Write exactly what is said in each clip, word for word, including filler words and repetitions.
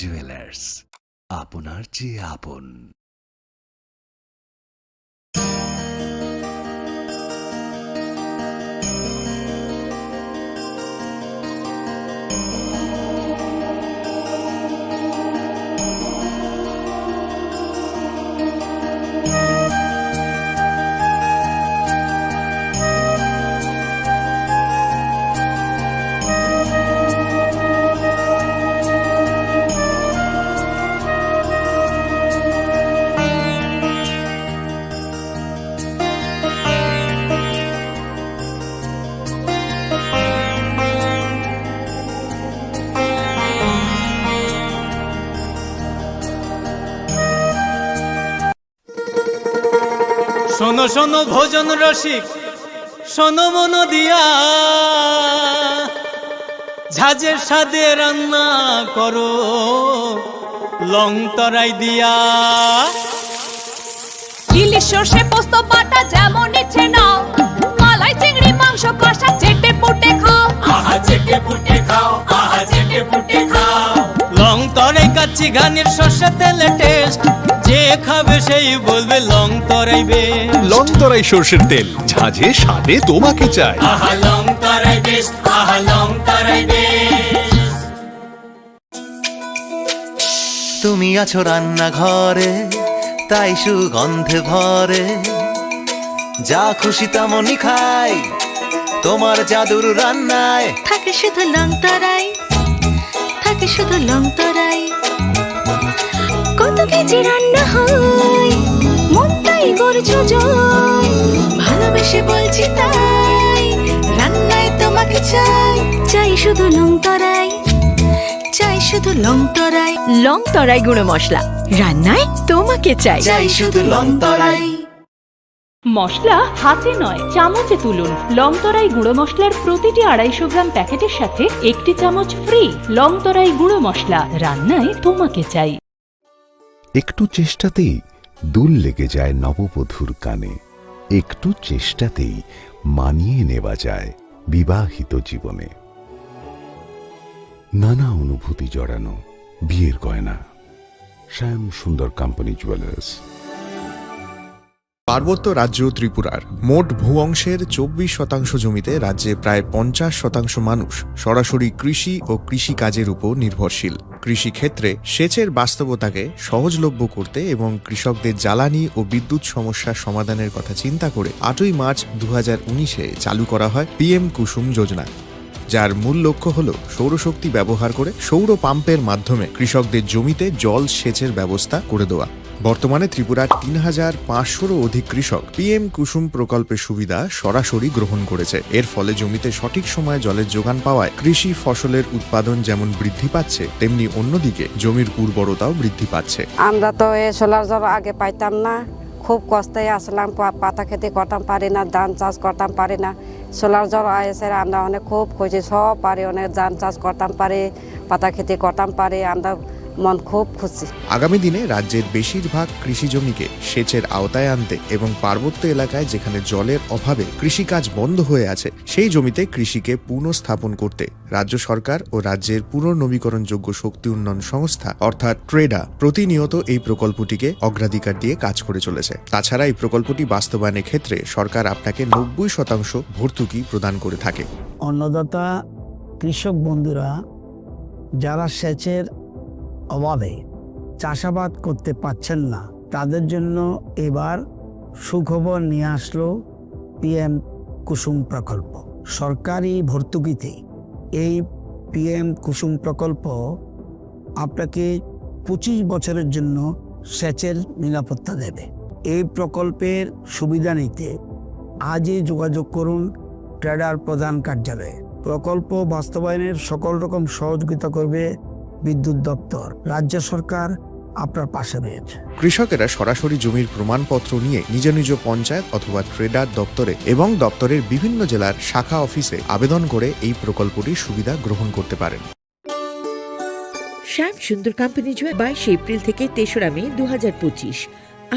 জুয়েলার্স, আপনার যে আপন। শোনো শোনো ভোজন রসিক, শোনো মন দিয়া, ঝাঁঝের স্বাদে রান্না করো লং তরাই দিয়া। ইলিশ সর্ষে পোস্ত বাটা যেমন ইচ্ছে নাও, মালাই চিংড়ি মাংস কষা চেটে পুটে খাও। আহা চেটে পুটে খাও, আহা চেটে পুটে খাও। লং তরাই কাচ্চি ঘানির সর্ষে তেলে টেস্ট, যে খাবে সেই বলবে লং তরাই বেস্ট। লং তরাই সর্ষের তেল, ঝাঁঝে স্বাদে তোমাকে চাই। আহা লং তরাই বেস্ট, আহা লং তরাই বেস্ট। তুমি আছো রান্নাঘরে, তাই সুগন্ধে ভরে। যা খুশি তেমনই খাই, তোমার জাদুর রান্নায়। থাকে শুধু লং তরাই, থাকে শুধু লং তরাই। কত কেজি রান্না হয়, মনটাই করছো জয়। ভালোবেসে বলছি তাই, রান্নায় তোমাকে চাই। চাই শুধু লং তরাই, চাই শুধু লং তরাই। লং তরাই গুঁড়ো মশলা, রান্নায় তোমাকে চাই। চাই শুধু লং তরাই। মশলা হাতে নয়, চামচে তুলুন। লং তরাই গুঁড়ো মশলার প্রতিটি আড়াইশো গ্রাম প্যাকেটের সাথে একটি চামচ ফ্রি। লং তরাই গুঁড়ো মশলা, রান্নায় তোমাকে চাই। একটু চেষ্টাতেই দোল লেগে যায় নববধূর কানে। একটু চেষ্টাতেই মানিয়ে নেওয়া যায় বিবাহিত জীবনে। নানা অনুভূতি জড়ানো বিয়ের গয়না। শ্যাম সুন্দর কোম্পানি জুয়েলার্স। পার্বত্য রাজ্য ত্রিপুরার মোট ভূ অংশের চব্বিশ শতাংশ জমিতে রাজ্যে প্রায় পঞ্চাশ শতাংশ মানুষ সরাসরি কৃষি ও কৃষি কাজের উপর নির্ভরশীল। কৃষিক্ষেত্রে সেচের বাস্তবতাকে সহজলভ্য করতে এবং কৃষকদের জ্বালানি ও বিদ্যুৎ সমস্যা সমাধানের কথা চিন্তা করে আটই মার্চ দু হাজার উনিশে চালু করা হয় পিএম কুসুম যোজনা, যার মূল লক্ষ্য হল সৌরশক্তি ব্যবহার করে সৌর পাম্পের মাধ্যমে কৃষকদের জমিতে জল সেচের ব্যবস্থা করে দেওয়া। বর্তমানে ত্রিপুরার তিন হাজার পাঁচশোরও অধিক কৃষক পিএম কুসুম প্রকল্পের সুবিধা সরাসরি গ্রহণ করেছে। এর ফলে জমিতে সঠিক সময়ে জলের যোগান পাওয়ায় কৃষি ফসলের উৎপাদন যেমন বৃদ্ধি পাচ্ছে, তেমনি অন্যদিকে জমির উর্বরতাও বৃদ্ধি পাচ্ছে। আমরা তো এই সোলার জল আগে পাইতাম না, খুব কষ্টে আসলাম, পা-, পাতা খেতে করতাম পারি না, ধান চাষ করতাম পারি না। সোলার জল আইসে আমরা অনেক খুব খুশি, সব পারি, অনেক ধান চাষ করতাম পারি, পাতা খেতে করতাম পারি, আমরা মন খুব খুশি। আগামী দিনে রাজ্যের বেশিরভাগ কৃষি জমিকে সেচের আওতায় আনতে এবং পার্বত্য এলাকায় যেখানে জলের অভাবে কৃষিকাজ বন্ধ হয়ে আছে, সেই জমিতে কৃষিকে পুনঃস্থাপন করতে রাজ্য সরকার ও রাজ্যের পুনর্নবীকরণযোগ্য শক্তি উন্নয়ন সংস্থা অর্থাৎ ট্রেডা প্রতিনিয়ত এই প্রকল্পটিকে অগ্রাধিকার দিয়ে কাজ করে চলেছে। তাছাড়া এই প্রকল্পটি বাস্তবায়নের ক্ষেত্রে সরকার আপনাকে নব্বই শতাংশ ভর্তুকি প্রদান করে থাকে। অন্নদাতা কৃষক বন্ধুরা যারা সেচের অভাবে চাষাবাদ করতে পারছেন না, তাদের জন্য এবার সুখবর নিয়ে আসলো পিএম কুসুম প্রকল্প। সরকারি ভর্তুকিতে এই পিএম কুসুম প্রকল্প আপনাকে পঁচিশ বছরের জন্য সেচের নিরাপত্তা দেবে। এই প্রকল্পের সুবিধা নিতে আজই যোগাযোগ করুন ট্রেডার প্রধান কার্যালয়ে। প্রকল্প বাস্তবায়নের সকল রকম সহযোগিতা করবে বিদ্যুৎ দপ্তর। রাজ্য সরকার আপনার পাশে রয়েছে। কৃষকেরা সরাসরি জমির প্রমাণপত্র নিয়ে নিজ নিজ পঞ্চায়েত অথবা ট্রেডার দপ্তরে এবং দপ্তরের বিভিন্ন জেলার শাখা অফিসে আবেদন করে এই প্রকল্পটির সুবিধা গ্রহণ করতে পারেন। শ্যাম সুন্দর কোম্পানি জুয়েল, বাইশে এপ্রিল থেকে তেসরা মে দু হাজার পঁচিশ।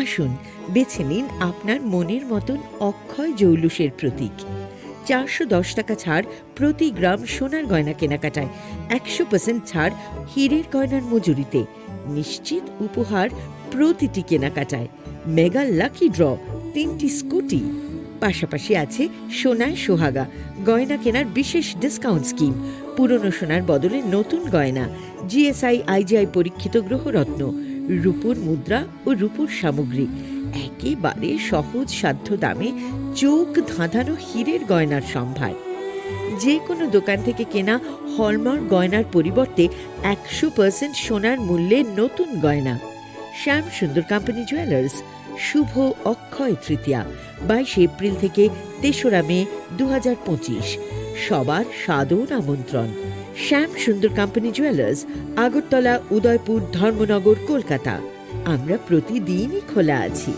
আসুন, বেছে নিন আপনার মনের মতন অক্ষয় জৌলুসের প্রতীক। চারশো দশ টাকা ছাড় প্রতি গ্রাম সোনার গয়না কেনাকাটায়, একশো পার্সেন্ট ছাড় হীরের গয়নার মজুরিতে, নিশ্চিত উপহার প্রতিটি কেনাকাটায়, মেগা লাকি ড্র, তিনটি স্কুটি। পাশাপাশি আছে সোনায় সোহাগা, গয়না কেনার বিশেষ ডিসকাউন্ট স্কিম, পুরনো সোনার বদলে নতুন গয়না, জিএসআই আইজিআই পরীক্ষিত গ্রহরত্ন, রূপোর মুদ্রা ও রূপোর সামগ্রী, একেবারে সহজ সাধ্য দামে চোখ ধাঁধানো হীরের গয়নার সম্ভার। যে কোনো দোকান থেকে কেনা হলমার্ক গয়নার পরিবর্তে একশো পার্সেন্ট সোনার মূল্যে নতুন গয়না। শ্যাম সুন্দর কোম্পানি জুয়েলার্স, শুভ অক্ষয় তৃতীয়া, বাইশে এপ্রিল থেকে তেসরা মে দু হাজার পঁচিশ। সবার সাদর আমন্ত্রণ। শ্যাম সুন্দর কোম্পানি জুয়েলার্স, আগরতলা, উদয়পুর, ধর্মনগর, কলকাতা। আমরা প্রতিদিনই খোলা আছি।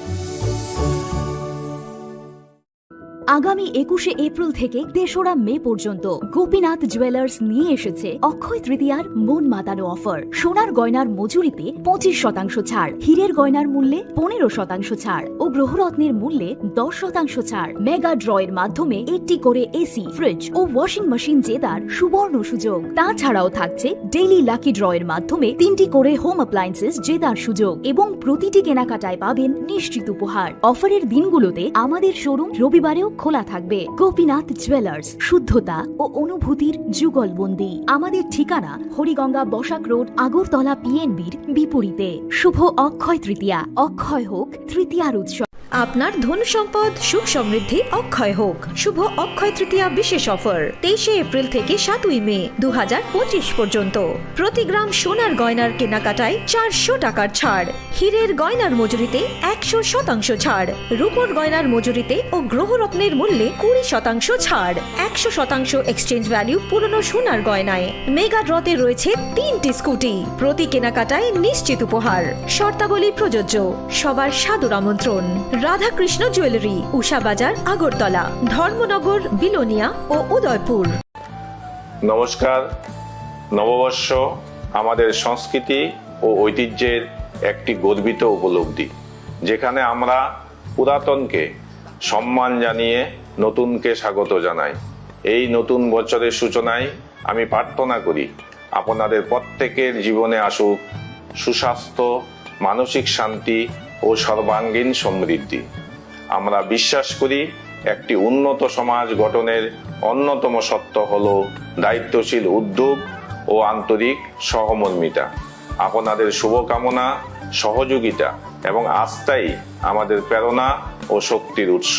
আগামী একুশে এপ্রিল থেকে তেসরা মে পর্যন্ত গোপীনাথ জুয়েলার্স নিয়ে এসেছে অক্ষয় তৃতীয়ার মন মাতানো অফার। সোনার গয়নার মজুরিতে পঁচিশ শতাংশ ছাড়, হীরের গয়নার মূল্যে পনেরো শতাংশ ছাড় ও গ্রহরত্নের মূল্যে দশ শতাংশ ছাড়। মেগা ড্র এর মাধ্যমে একটি করে এসি, ফ্রিজ ও ওয়াশিং মেশিন জেতার সুবর্ণ সুযোগ। তাছাড়াও থাকছে ডেইলি লাকি ড্র এর মাধ্যমে তিনটি করে হোম অ্যাপ্লায়েন্সেস জেতার সুযোগ এবং প্রতিটি কেনাকাটায় পাবেন নিশ্চিত উপহার। অফারের দিনগুলোতে আমাদের শোরুম রবিবারেও খোলা থাকবে। গোপীনাথ জুয়েলার্স, শুদ্ধতা ও অনুভূতির যুগলবন্দি। আমাদের ঠিকানা হরিগঙ্গা বসাক রোড, আগরতলা পিএনবির বিপরীতে। শুভ অক্ষয় তৃতীয়া, অক্ষয় হোক তৃতীয়ার উৎসব। আপনার ধন সম্পদ সুখ সমৃদ্ধি অক্ষয় হোক। শুভ অক্ষয় তৃতীয়া বিশেষ অফার, তেইশে এপ্রিল থেকে সাতই মে দু হাজার পঁচিশ পর্যন্ত। প্রতি গ্রাম সোনার গয়নার কেনাকাটায় চারশো টাকার ছাড়, হীরের গয়নার মজুরিতে একশো শতাংশ ছাড়, রূপোর গয়নার মজুরিতে ও গ্রহরত্নের মূল্যে কুড়ি শতাংশ ছাড়, একশো শতাংশ এক্সচেঞ্জ ভ্যালু পুরনো সোনার গয়নায়। মেগা ড্রতে রয়েছে তিনটি স্কুটি, প্রতি কেনাকাটায় নিশ্চিত উপহার। শর্তাবলী প্রযোজ্য। সবার সাদর আমন্ত্রণ। রাধাকৃষ্ণ জুয়েলারি, উষা বাজার, আগরতলা, ধর্মনগর, বিলোনিয়া ও উদয়পুর। নমস্কার। নববর্ষ আমাদের সংস্কৃতি ও ঐতিহ্যের একটি গর্বিত উপলব্ধি, যেখানে আমরা পুরাতনকে সম্মান জানিয়ে নতুনকে স্বাগত জানাই। এই নতুন বছরের সূচনায় আমি প্রার্থনা করি, আপনাদের প্রত্যেকের জীবনে আসুক সুস্বাস্থ্য, মানসিক শান্তি ও সর্বাঙ্গীন সমৃদ্ধি। আমরা বিশ্বাস করি, একটি উন্নত সমাজ গঠনের অন্যতম সত্য হল দায়িত্বশীল উদ্যোগ ও আন্তরিক সহমর্মিতা। আপনাদের শুভকামনা, সহযোগিতা এবং আস্থাই আমাদের প্রেরণা ও শক্তির উৎস।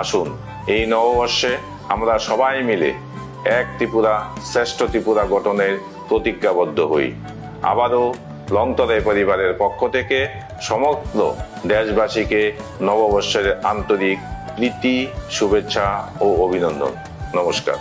আসুন, এই নববর্ষে আমরা সবাই মিলে এক ত্রিপুরা, শ্রেষ্ঠ ত্রিপুরা গঠনের প্রতিজ্ঞাবদ্ধ হই। আবারও লংতরাই পরিবারের পক্ষ থেকে সমগ্র দেশবাসীকে নববর্ষের আন্তরিক প্রীতি, শুভেচ্ছা ও অভিনন্দন। নমস্কার।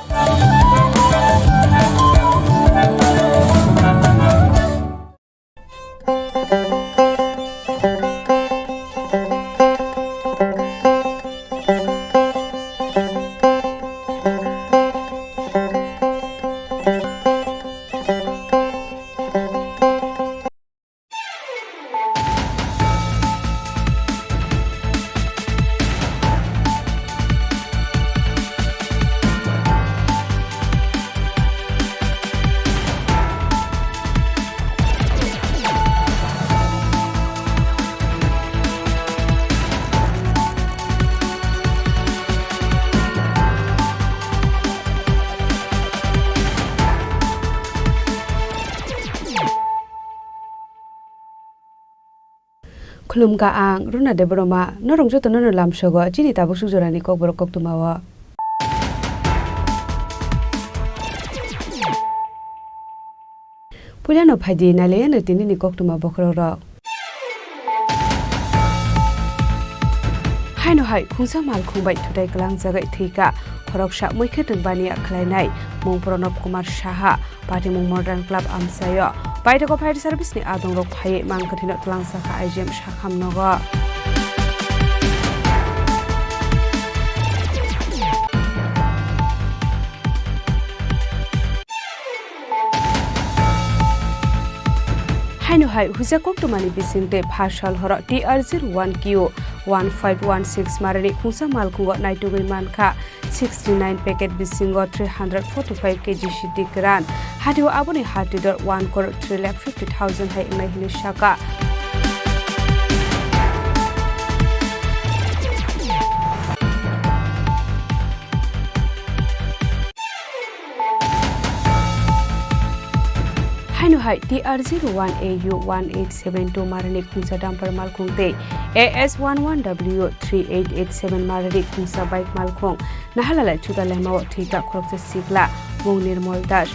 Khulumkha, ang Runa Debbarma, norok jotono no lamsogo chini tabuk suk jorani kokborok koktwmao. Puilano phaidi nailaiyano tinini koktwma bokhorokrok. Haino hai khungsa malkhung bai thutai kwlangjagwi thwikha, khoroksa muikhwtwng baniya khlainai mung Pranab Kumar Saha. Patimung Modern Club amchaio. Paithago fire service ni adongrok phaiwi mang kwthwino twlangsa kha I G M sakham nogo. Haino hai huja koktwmani bisingtwi pha sal horo T R zero one Q one five one six marani khungsa malkhungo naitugwi mankha sixty nine packet bisingo three hundred forty five K G sidi kwran. Hatio aboni hati dor one crore three lakh fifty thousand hai wngnai hinwi saka. Haino hai T R zero one A U one eight seven two marani khungsa dumper malkhung tei A S one one W three eight eight seven marani khungsa bike malkhung nahalalai chuda lemao thwikha khoroksa sikla mung Nirmol Das.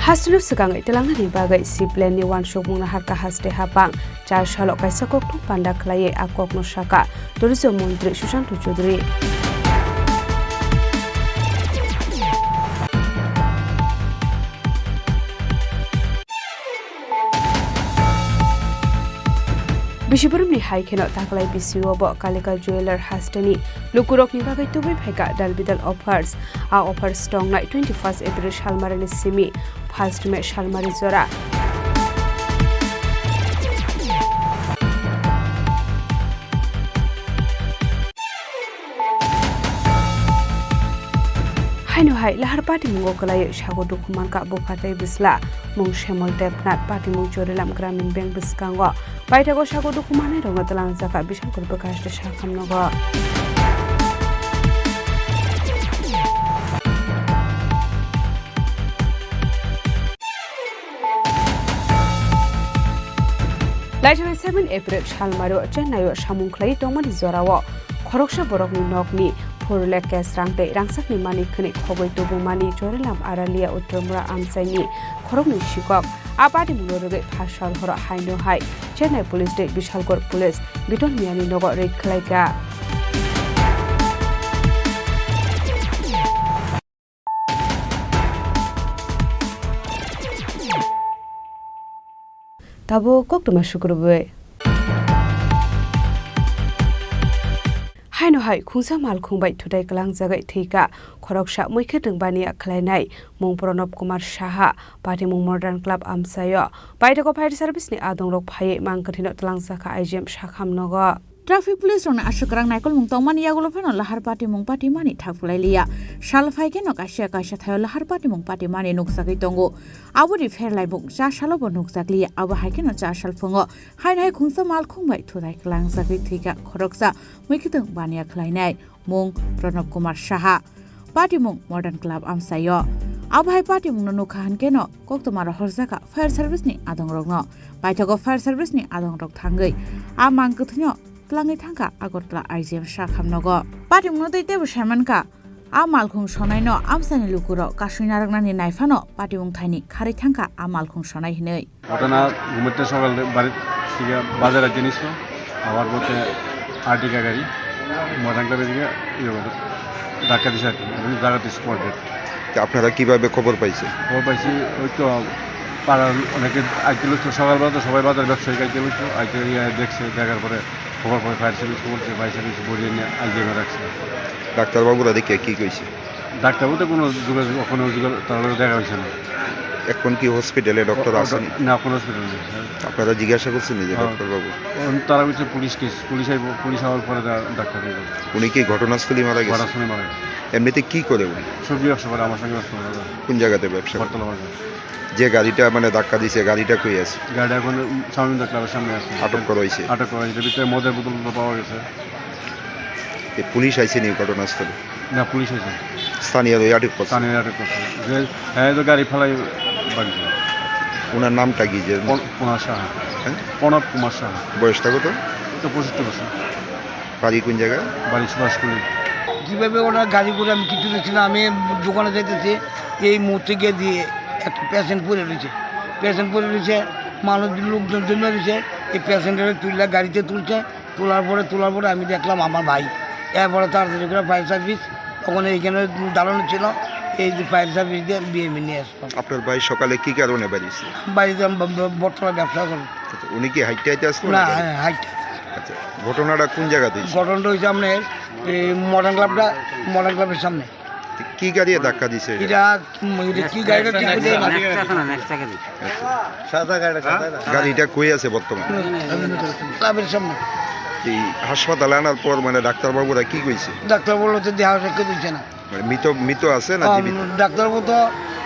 Hasteno swkangwi twlangnani bagwi sip lane ni uansukmung naharkha haste hapang. Char salo kaisa kokthum panda khlaiwi a kokno sakha tourism montri Sushant Chowdhury. Bisi boromni hai kheno taklai bisio bo Kalika Jeweler hasteni lukurokni bagwi tubui phaikha dal bidal offers. A offers tongnai twenty first April salmarani simi first May salmari jora. Haino hai lahar patimungo kwlaiwi sago dukhu mankha bupha tei bwsla. Mung Semol Debnath, patimung Chorilam Gramin Bank bwskango. Paithago sago dukhu manwi rokno twlangjakha Bishalpur bwkhaste sakhamnogo. Laithani seven April salmario Chennai o samung khlai tongmani jorao khoroksa borokni nokni phurle kesrang tei rangsakni mani khwnwi khogwi tubumani Chorilam Aralia Uttarmura amchaini khoroknwi sikok. A patimungno rwgwi pha sal horo haino hai Chennai police tei Bishalgarh police Biton Miani nogo raid khlaikha. Tabuk koktwma sukrubwi. Haino hai khungsa malkhung bai thutai kwlangjagwi thwikha khoroksa muikhwtwng baniya khlainai mung Pranab Kumar Saha, patimung Modern Club amchaio. Paithago fire service ni adongrok phaiwi mang kwthwino twlangjakha I G M sakhamnogo. Traffic police rokni aswk kwrak naikolmung tongmani yagulo phano lahar patimung patimani thapulai liya. Sal phai kheno kaisa kaisa thaio lahar patimung patimani nukjagwi tongo. Aboni pherlaimung cha salo bo nukjak liya. Abo hai kheno cha sal phungo haino hai khungsa malkhung bai thutai kwlangjagwi thwikha khoroksa muikhwtwng baniya khlainai mung Pranab Kumar Saha. Patimung Modern Club amchaio. Abo hai patimungno nukha hwnkhe no koktwma rohorjakha fire service ni adongrokno. Paithago fire service ni adongrok thangwi a mang kwthwino twlangwi thangkha Agartala I G M sakhamnogo. Patimungno tei teibo saimankha, a malkhung sonaino amchaini lukurok kasui narwknani naiphano patimung thaini kharwi thangkha a malkhung sonai hinwi. ঘটনা ঘুমাতে সকালে বাড়ি থেকে বাজারে জিনিস তো, আবার বলতে আর্টিকা গাড়ি মডার্ন ক্লাবের দিকে ইয়ে করে ধাক্কা দিছে আর কি, মানে জায়গাতে স্পট ডেড। তো আপনারা কিভাবে খবর পাইছেন? খবর পাইছি ওই তো পাড়ার অনেকে আইতে লইতো, সকালবেলা তো সবাই বাজার ব্যবসায়ী আইতে লইতো, আইতে ইয়ে দেখছে, দেখার পরে খবর পায় ফায়ার সার্ভিস, খবর পায় ফায়ার সার্ভিস বডি এনে আইজিএমে রাখছে। ডাক্তারবাবুরা দেখে কি কইছে? ডাক্তারবাবু তো কোনো যোগাযোগ, ওখানে যোগাযোগ, তার লগে দেখা হয়েছে না। এখন কি হসপিটালে ডক্টর ও-, ও-, আছেন? না, কোনো হসপিটাল নেই। আপনারা জিজ্ঞাসা করছেন এই যে হ্যাঁ। ডাক্তারবাবু? ও, তারা বলছে পুলিশ কেস, পুলিশ আইব, পুলিশ আওয়ার পরে ডা-, ডাক্তার আইব। উনি কি ঘটনাস্থলেই মারা গেছেন? ঘটনাস্থলে মারা গেছে। এমনিতে কি করে উনি? সবজি ব্যবসা করে, আমার সঙ্গে ব্যবসা করে। কোন জায়গাতে ব্যবসা করে? বটতলা বাজার। যে গাড়িটা মানে ধাক্কা দিছে, গাড়িটা কই আছে? গাড়িটা এখন স্বামীন্দ্র ক্লাবের সামনে আছে। আটক করা হয়েছে? আটক করা হয়েছে, ভিতরে মদের বোতল পাওয়া গেছে। এ, পুলিশ আইছে নি ঘটনাস্থলে? না, পুলিশ আইছে। স্থানীয় ওই আটক করছে? স্থানীয় আটক করছে। যে, হ্যাঁ, তো গাড়ি ফালাই বাড়ি। ওনার নামটা কি যে? পন-, কুমার সাহা। হ্যাঁ? প্রণব কুমার সাহা। বয়সটা কত? তো পঁয়ষট্টি বছর। বাড়ি কোন জায়গায়? বাড়ি সুভাষকুলি। যেভাবে ওনার গাড়ি ঘোড়া আমি কিছু দেখছি না, আমি দোকানে যাইতেছি, এই মুহূর্তে গিয়ে দিয়ে একটা পেশেন্ট পড়ে রয়েছে, পেশেন্ট পড়ে রয়েছে, মানুষ লোকজন জমে রয়েছে, এই পেশেন্টটাকে তুললে গাড়িতে তুলছে, তোলার পরে, তোলার পরে আমি দেখলাম আমার ভাই, এরপরে তাড়াতাড়ি করে ফায়ার সার্ভিস ওখানে এখানে দাঁড়ানো ছিল, এই যে ফায়ার সার্ভিস দিয়ে বিএমই নিয়ে আসলাম। আপনার ভাই সকালে কি কারণে বাড়িছে? বাড়িতে আমি ব-, ব-, বটতলা ব্যবসা করি। আচ্ছা, উনি কি হাইটে হাইটে আসলো না, না গাড়ি? হ্যাঁ, হাইটে। আচ্ছা, ঘটনাটা কোন জায়গাতে হয়েছে? ঘটনাটা হয়েছে আপনার এই মডার্ন ক্লাবটা, মডার্ন ক্লাবের সামনে। কি গাড়ি ধাক্কা দিছে? এটা, উম, এটা কি গাড়িটা ঠিক বুঝতে পারছি না। নেক্সা আছে না, নেক্সা গাড়ি। আচ্ছা। সাদা গাড়ি, সাদা গাড়ি। গাড়িটা কই আছে বর্তমানে? ক্লাবের সামনে। এই হাসপাতালে আনার পর মানে ডাক্তারবাবুরা কি কইছে? ডাক্তার বললো তো দেহ সাক্ষী দিচ্ছে না। মানে মৃত, মৃত আছে না আম, জীবিত? ডাক্তারবাবু তো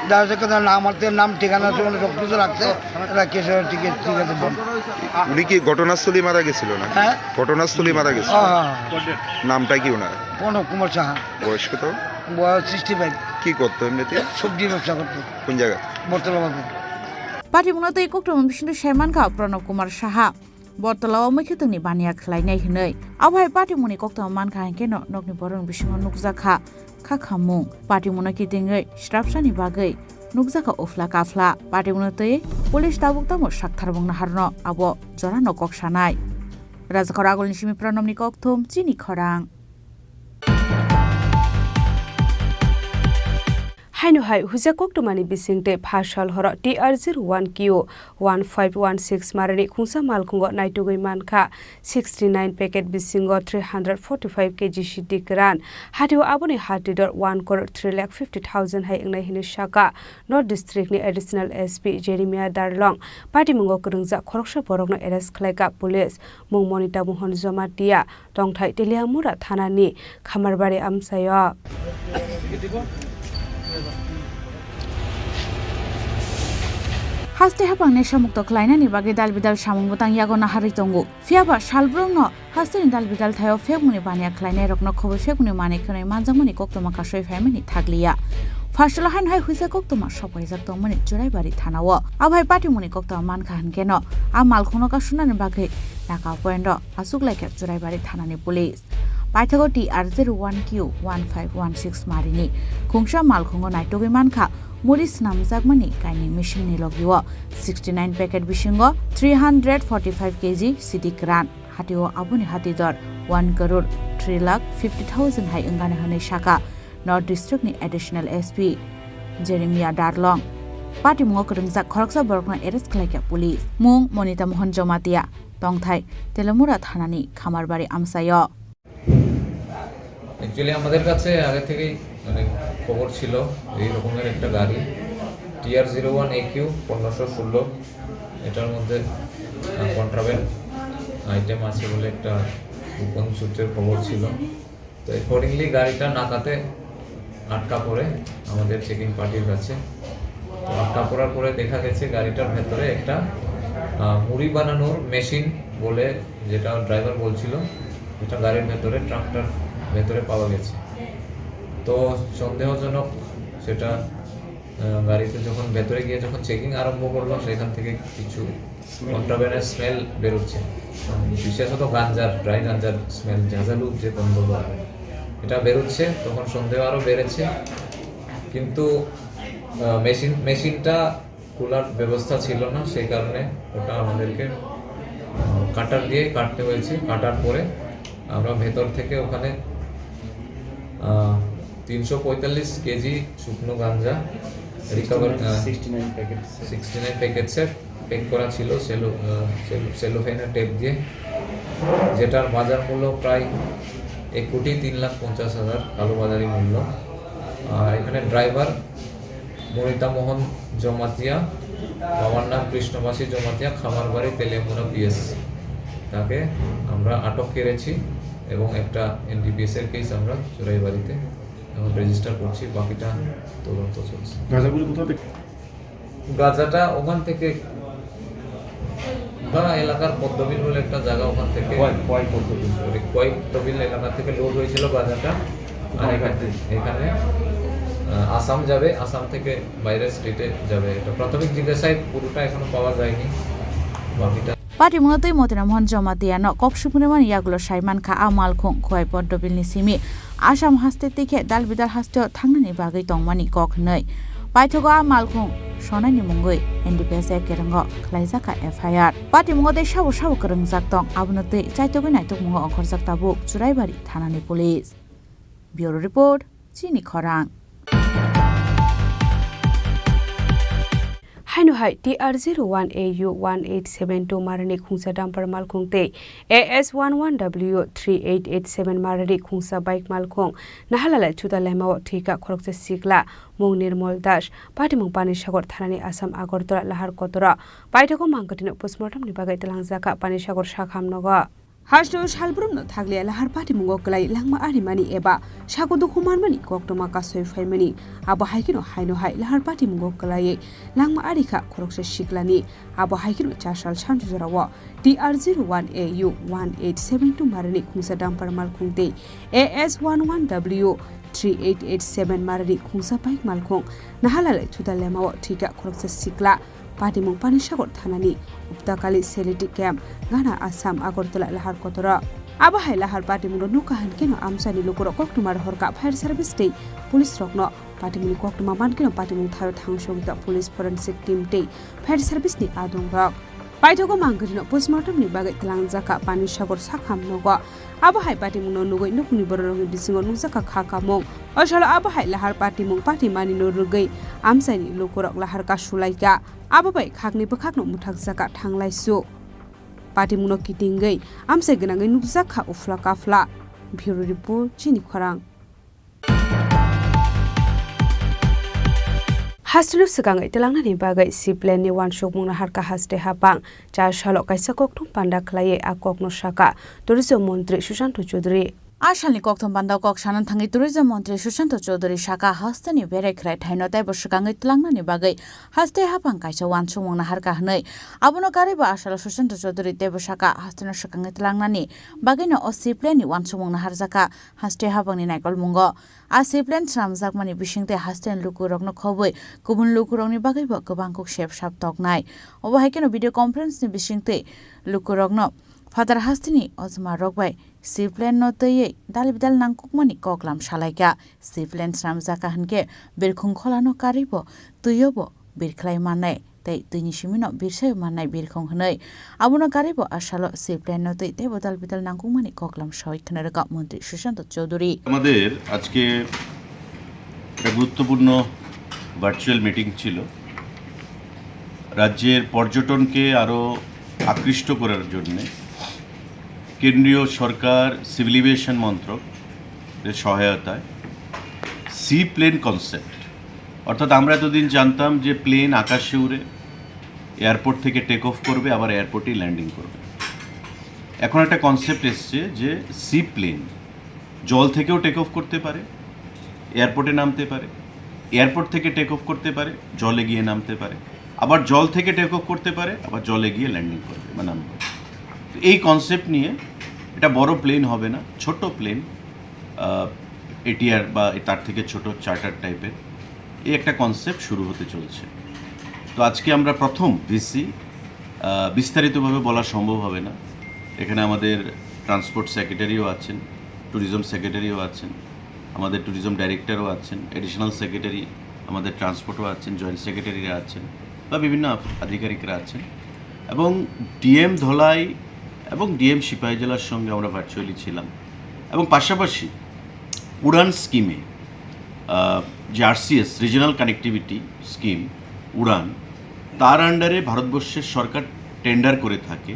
দেহ সাক্ষী দেন না, আমার তো নাম ঠিকানা আছে, মানে সব কিছু রাখছে, রাখে সে ঠিক আছে, ঠিক আছে বল। উনি কি ঘটনাস্থলেই মারা গেছিল না? হ্যাঁ? ঘটনাস্থলেই মারা গেছিল? হ্যাঁ, হ্যাঁ, হ্যাঁ। নামটা কি ওনার? প্রণব কুমার সাহা। বয়স কত? বয়স সিক্সটি ফাইভ। কি করতো এমনিতে? সবজি ব্যবসা করতো। কোন জায়গা? বটতলা বাজার। Patimungno tei koktwma bisingtwi sai mankha Pranab Kumar Saha. Botolao mwkhwtwngni baniya khlainai hwnwi. Abohai patimungni koktwma mankha hinkhe no nokni borokni bisingo nukjakha khakhamung. Patimungno kitingwi srapsani bagwi nukjakha uphla kaphla. Patimungno twi police tabuk tamo sakthar bongno harno abo jorano kok sanai. Rajakhor agulni simi Pranobni kokthum chini khorang. Haino hai huja koktwmani bisingtwi pha sal horo T R zero one Q one five one six marini khungsa malkhungo naitugwi mankha sixty nine packet bisingo three hundred forty five K G sidi kwran. Hatio aboni hati dor one crore three lakh fifty thousand hai wngnai hinwi saka North District ni Additional S P Jeremiah Darlong. Patimungo kwrwngjak khoroksa borokno arrest khlaikha police. Mung Monita Mohon Jomatia, tongthai Teliamura thanani Khamarbari amchaio. Haste haphang nesha mukto khlainani bagwi dal bidal samung bwtang yago naharwi tongo. Phiyaba salbrumno hasteni dal bidal thaio phekmungni baniya khlainairokno khobwi phekmungni manwi khwnwi manjakmani koktwma kasui phaimani thakliya. Pharsalo haino hai huisa koktwma sokpaijak tongmani Churaibari thanao. Abohai patimungni koktwma mankha hwnkhe no a malkhungno kasunani bagwi naka pointo achuk laikha Churaibari thanani police. Paithago T R zero one Q one five one six marini khungsa malkhungo naitugwi mankha muri swnamjakmani kainwi machine ni logio sixty nine packet bisingo three hundred forty five K G sidi kwran. Hatio aboni hati dor one crore three lakh fifty thousand hai wngani hwnwi saka North District ni Additional S P Jeremiah Darlong. Patimungo kwrwngjak khoroksa borokno arrest khlaikha police. Mung Monita Mohon Jomatia, tongthai Telemura thanani Khamarbari amchaio. Actually আমাদের কাছে আগে থেকেই মানে খবর ছিল এই রকমের একটা গাড়ি, টিআর জিরো ওয়ান একিউ পনেরোশো ষোলো, এটার মধ্যে কন্ট্রাব্যান্ড আইটেম আছে বলে একটা গোপন সূত্রের খবর ছিল। তো অ্যাকর্ডিংলি গাড়িটা নাকাতে আটকা পড়ে আমাদের চেকিং পার্টির কাছে। তো আটকা পড়ার পরে দেখা গেছে গাড়িটার ভেতরে একটা আহ, মুড়ি বানানোর মেশিন বলে, যেটা ড্রাইভার বলছিল, এটা গাড়ির ভেতরে, ট্রাকটার ভেতরে পাওয়া গেছে। তো সন্দেহজনক সেটা, আহ, গাড়িতে যখন ভেতরে গিয়ে যখন চেকিং আরম্ভ করলো, সেখান থেকে কিছু কন্ট্রাব্যান্ডের স্মেল বেরোচ্ছে, বিশেষত গাঞ্জার, ড্রাই গাঞ্জার স্মেল, ঝাঁঝালু যে গন্ধ, এটা বেরোচ্ছে। তখন সন্দেহ আরও বেড়েছে, কিন্তু আহ, মেশিন মেশিনটা খোলার ব্যবস্থা ছিল না, সেই কারণে ওটা আমাদেরকে আহ, কাটার দিয়ে কাটতে হয়েছে। কাটার পরে আমরা ভেতর থেকে ওখানে আহ, তিনশো পঁয়তাল্লিশ কেজি শুকনো ganja recover, ah, sixty nine packet. Sixty nine প্যাকেটসের প্যাক করা ছিল সেলো, আহ, সেলো, সেলোফেনের টেপ দিয়ে, যেটার বাজার মূল্য প্রায় এক কোটি তিন লাখ পঞ্চাশ হাজার কালোবাজারি মূল্য। আর এখানে ড্রাইভার মনিতা মোহন জমাতিয়া, বাবার নাম কৃষ্ণবাসী জমাতিয়া, খামারবাড়ি তেলিয়ামুড়া পিএস। তাকে আমরা আটক করেছি এবং একটা এনডিপিএস এর কেস আমরা চোরাইবাড়িতে এখন রেজিস্টার করছি, বাকিটা তদন্ত চলছে। গাঁজাগুলি কোথা থেকে? গাঁজাটা ওখান থেকে, বা এলাকার পদ্মবিল বলে একটা জায়গা, ওখান থেকে, কয়, কয় পদ্মবিল? ওই কয় পদ্মবিল এলাকা থেকে লোড হয়েছিল গাঁজাটা। আর এখানে, এখানে, আহ, আসাম যাবে, আসাম থেকে বাইরের স্টেটে যাবে। এটা প্রাথমিক জিজ্ঞাসায় পুরোটা এখনো পাওয়া যায়নি, বাকিটা। Patimungno twi Motina Mohan Jamatia no kok siphunaimani yagulo sai mankha a malkhung Khowai Poddobilni simi Assam haste tei khe dal bidal hasteo thangnani bagwi tongmani kok hwnwi. Paithago a malkhung sonaini mungwi N D P S A kerwngo khlaijak kha F I R. Patimungo tei sabo sabo kwrwngjak tong, abono twi chaitugwi naitukmungo ongkhorjak tabuk Churaibari thanani police. Bureau Report, Chini Khorang. Haino hai T R zero one A U one eight seven two marani khungsa dumper malkhung tei A S one one W three eight eight seven marani khungsa bike malkhung nahalala chuda lemao thwikha khoroksa sikla mung Nirmol Das, patimung Panisagar thanani Assam Agartala lahar kotoro paithago mangkotino postmortem ni bagwi twlangjakha Panisagar sakham nogo. Hasteo salbrumno thakliya lahar patimungo kwlai langma arimani eba sago dukhu manmani koktwma kasoi phaimani. Abo hai kheno haino hai lahar patimungo kwlaiwi langma arikha khoroksa siklani. Abo hai kheno chasal sanjujorao T R zero one A U one eight seven two marani khungsa dumper malkhung tei A S one one W three eight eight seven marani khungsa bike malkhung nahalala thuda lemao thwikha khoroksa sikla. Patimung Panisagar thanani Uptakali Seliti Camp, Gana Assam, Agartala lahar kotoro. Abo hai lahar patimungno nukha hinkeno amchaini lukurok koktwma rohorkha fire service tei police rokno. Patimungni koktwma mankeno patimung tharo thangsogwikha police forensic team tei fire service ni adongrok. Paithago mangkotino postmortem ni bagwi twlangjakha Panisagar sakham nogo. Abo hai patimungno nugwi nukhungni bororokni bisingo nukjakha kha kamung. Osalo abo hai lahar patimung patimani no rwgwi amchaini lukurok lahar kasulaikha. Abo bai khakni bwkhakno mwthakjakha thanglaisu. Patimungno kitingwi amchai gwnangwi nukjak kha uphla kaphla. Bureau Report, Chini Khorang. Hasteno swkangwi twlangnani bagwi C plan ni uansukmung naharkha haste hapang. Chasalo kaisa kokthum panda khlaiwi a kokno sakha Tourism Montri Susanto Chowdhury. A salni kokthum panda kok sana thangwi Tourism Montri Susanto Chowdhury sakha, hasteni berai khwrai thaino teibo swkangwi twlangnani bagwi haste hapang kaisa uansukmung naharkha hwnwi. Abono karwibo a salo Susanto Chowdhury teibo sakha, hasteno swkangwi twlangnani bagwino o C plan ni uansukmung naharjakha haste hapangni naikolmungo. A C plan swnamjakmani bisingtwi hasteni lukurokno khobwi kubun lukurokni bagwibo kwbang kuk sep sap toknai. Obo hai kheno video conference ni bisingtwi lukurokno phatar hasteni ojma rok bai C plan no twiwi dal bidal nangkukmani koklam salaikha. C plan swnamjakha hinkhe birkhung kholano karwibo twiyobo birkhlai mannai tei twini simino birsayo mannai birkhung hwnwi. Abono karwibo a salo C plan no twi teibo dal bidal nangkukmani koklam sawi khna rwkha Montri Susanto Chowdhury. আমাদের আজকে একটা গুরুত্বপূর্ণ virtual meeting ছিল। রাজ্যের পর্যটনকে আরও আকৃষ্ট করার জন্যে কেন্দ্রীয় সরকার সিভিল এভিয়েশন মন্ত্রকের সহায়তায় সি প্লেন কনসেপ্ট, অর্থাৎ আমরা এতদিন জানতাম যে প্লেন আকাশে উড়ে, এয়ারপোর্ট থেকে টেক অফ করবে, আবার এয়ারপোর্টেই ল্যান্ডিং করবে। এখন একটা কনসেপ্ট এসছে যে সি প্লেন জল থেকেও টেক অফ করতে পারে, এয়ারপোর্টে নামতে পারে, এয়ারপোর্ট থেকে টেক অফ করতে পারে, জলে গিয়ে নামতে পারে, আবার জল থেকে টেক অফ করতে পারে, আবার জলে গিয়ে ল্যান্ডিং করবে বা নামবে। তো এই কনসেপ্ট নিয়ে, এটা বড় প্লেন হবে না, ছোট প্লেন, এটিআর বা তার থেকে ছোট চার্টার টাইপের, এই একটা কনসেপ্ট শুরু হতে চলছে। তো আজকে আমরা প্রথম ভিসি, বিস্তারিতভাবে বলা সম্ভব হবে না। এখানে আমাদের ট্রান্সপোর্ট সেক্রেটারিও আছেন, ট্যুরিজম সেক্রেটারিও আছেন, আমাদের ট্যুরিজম ডাইরেক্টরও আছেন, অ্যাডিশনাল সেক্রেটারি আমাদের ট্রান্সপোর্টও আছেন, জয়েন্ট সেক্রেটারিরা আছেন বা বিভিন্ন আফ-, আধিকারিকরা আছেন। এবং ডিএম ধলাই এবং ডিএম সিপাহীজলার সঙ্গে আমরা ভার্চুয়ালি ছিলাম। এবং পাশাপাশি উড়ান স্কিমে, আহ, যে আরসিএস, রিজিওনাল কানেক্টিভিটি স্কিম, উড়ান, তার আন্ডারে ভারতবর্ষের সরকার টেন্ডার করে থাকে।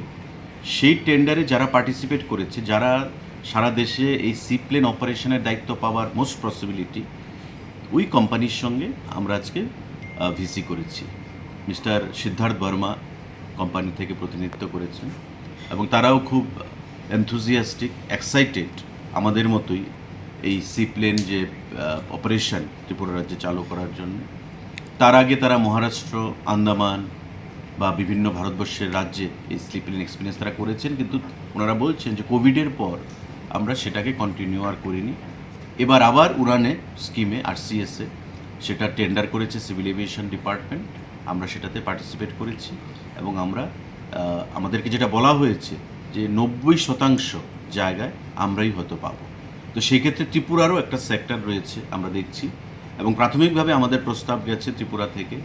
সেই টেন্ডারে যারা পার্টিসিপেট করেছে, যারা সারা দেশে এই সি প্লেন অপারেশনের দায়িত্ব পাওয়ার মোস্ট পসিবিলিটি, ওই কোম্পানির সঙ্গে আমরা আজকে, আহ, ভিসি করেছি। মিস্টার সিদ্ধার্থ ভার্মা কোম্পানি থেকে প্রতিনিধিত্ব করেছেন এবং তারাও খুব এনথুজিয়াস্টিক, এক্সাইটেড আমাদের মতোই এই সি প্লেন যে, আহ, অপারেশন ত্রিপুরা রাজ্যে চালু করার জন্য। তার আগে তারা মহারাষ্ট্র, আন্দামান বা বিভিন্ন ভারতবর্ষের রাজ্যে এই সি প্লেন এক্সপিরিয়েন্স তারা করেছেন, কিন্তু ওনারা বলছেন যে কোভিডের পর আমরা সেটাকে কন্টিনিউ আর করিনি। এবার আবার উড়ানে স্কিমে, আরসিএসএ, সেটা টেন্ডার করেছে সিভিল এভিয়েশন ডিপার্টমেন্ট, আমরা সেটাতে পার্টিসিপেট করেছি এবং আমরা, আহ, আমাদেরকে যেটা বলা হয়েছে যে নব্বই শতাংশ জায়গায় আমরাই হয়তো পাবো। তো সেই ক্ষেত্রে ত্রিপুরারও একটা সেক্টর রয়েছে, আমরা দেখছি। এবং প্রাথমিকভাবে আমাদের প্রস্তাব গেছে ত্রিপুরা থেকে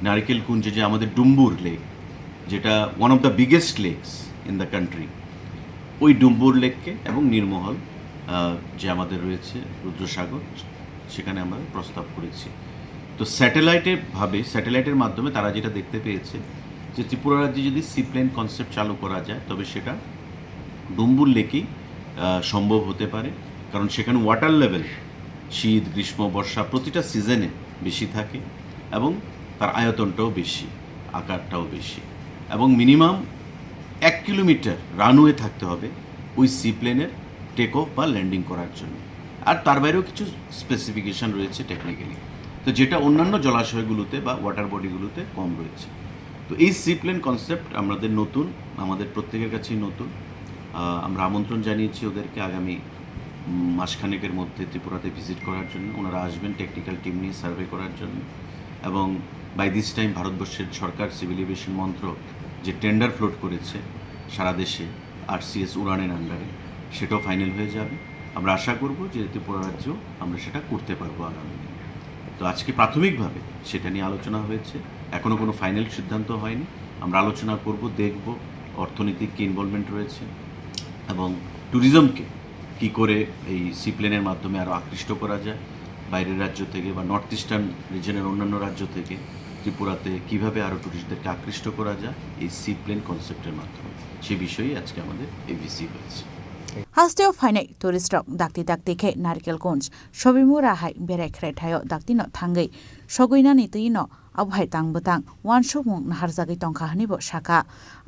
নারিকেল কুঞ্জে, যে আমাদের ডুম্বুর লেক, যেটা one of the biggest lakes in the country, ওই ডুম্বুর লেককে এবং নীরমহল, আহ, যে আমাদের রয়েছে রুদ্রসাগর, সেখানে আমরা প্রস্তাব করেছি। তো স্যাটেলাইটের ভাবে, স্যাটেলাইটের মাধ্যমে তারা যেটা দেখতে পেয়েছে যে ত্রিপুরা রাজ্যে যদি সিপ্লেন কনসেপ্ট চালু করা যায়, তবে সেটা ডুম্বুর লেকেই আহ, সম্ভব হতে পারে। কারণ সেখানে ওয়াটার লেভেল শীত, গ্রীষ্ম, বর্ষা প্রতিটা সিজনে বেশি থাকে এবং তার আয়তনটাও বেশি, আকারটাও বেশি, এবং মিনিমাম এক কিলোমিটার রানওয়ে থাকতে হবে ওই সিপ্লেনের টেক অফ বা ল্যান্ডিং করার জন্য। আর তার বাইরেও কিছু স্পেসিফিকেশন রয়েছে টেকনিক্যালি, তো যেটা অন্যান্য জলাশয়গুলোতে বা ওয়াটার বডিগুলোতে কম রয়েছে। তো এই সিপ্লেন কনসেপ্ট আমাদের নতুন, আমাদের প্রত্যেকের কাছেই নতুন। আহ, আমরা আমন্ত্রণ জানিয়েছি ওদেরকে আগামী উম, মাসখানেকের মধ্যে ত্রিপুরাতে ভিজিট করার জন্য। ওনারা আসবেন টেকনিক্যাল টিম নিয়ে সার্ভে করার জন্য। এবং বাই দিস টাইম ভারতবর্ষের সরকার, সিভিল এভিয়েশন মন্ত্রক যে টেন্ডার ফ্লোট করেছে সারা দেশে আরসিএস উড়ানের আন্ডারে, সেটাও ফাইনাল হয়ে যাবে। আমরা আশা করব যে ত্রিপুরা রাজ্যেও আমরা সেটা করতে পারবো আগামী দিনে। তো আজকে প্রাথমিকভাবে সেটা নিয়ে আলোচনা হয়েছে, এখনও কোনো ফাইনাল সিদ্ধান্ত হয়নি। আমরা আলোচনা করব, দেখব অর্থনৈতিক কী ইনভলভমেন্ট রয়েছে এবং ট্যুরিজমকে কী করে এই সিপ্লেনের মাধ্যমে আরও আকৃষ্ট করা যায়, বাইরের রাজ্য থেকে বা নর্থ ইস্টার্ন রিজনের অন্যান্য রাজ্য থেকে ত্রিপুরাতে কীভাবে আরও ট্যুরিস্টদেরকে আকৃষ্ট করা যায় এই সিপ্লেন কনসেপ্টের মাধ্যমে, সে বিষয়ে আজকে আমাদের এই ভিসি হয়েছে। Hasteo phainai tourist rok dakti dakti khe Narikelgunj, Sobimura hai berai khraithaio dakti no thangwi sogwinani twi no abo hai tang bwtang uansukmung naharjagwi tongkha hwnwi bo sakha.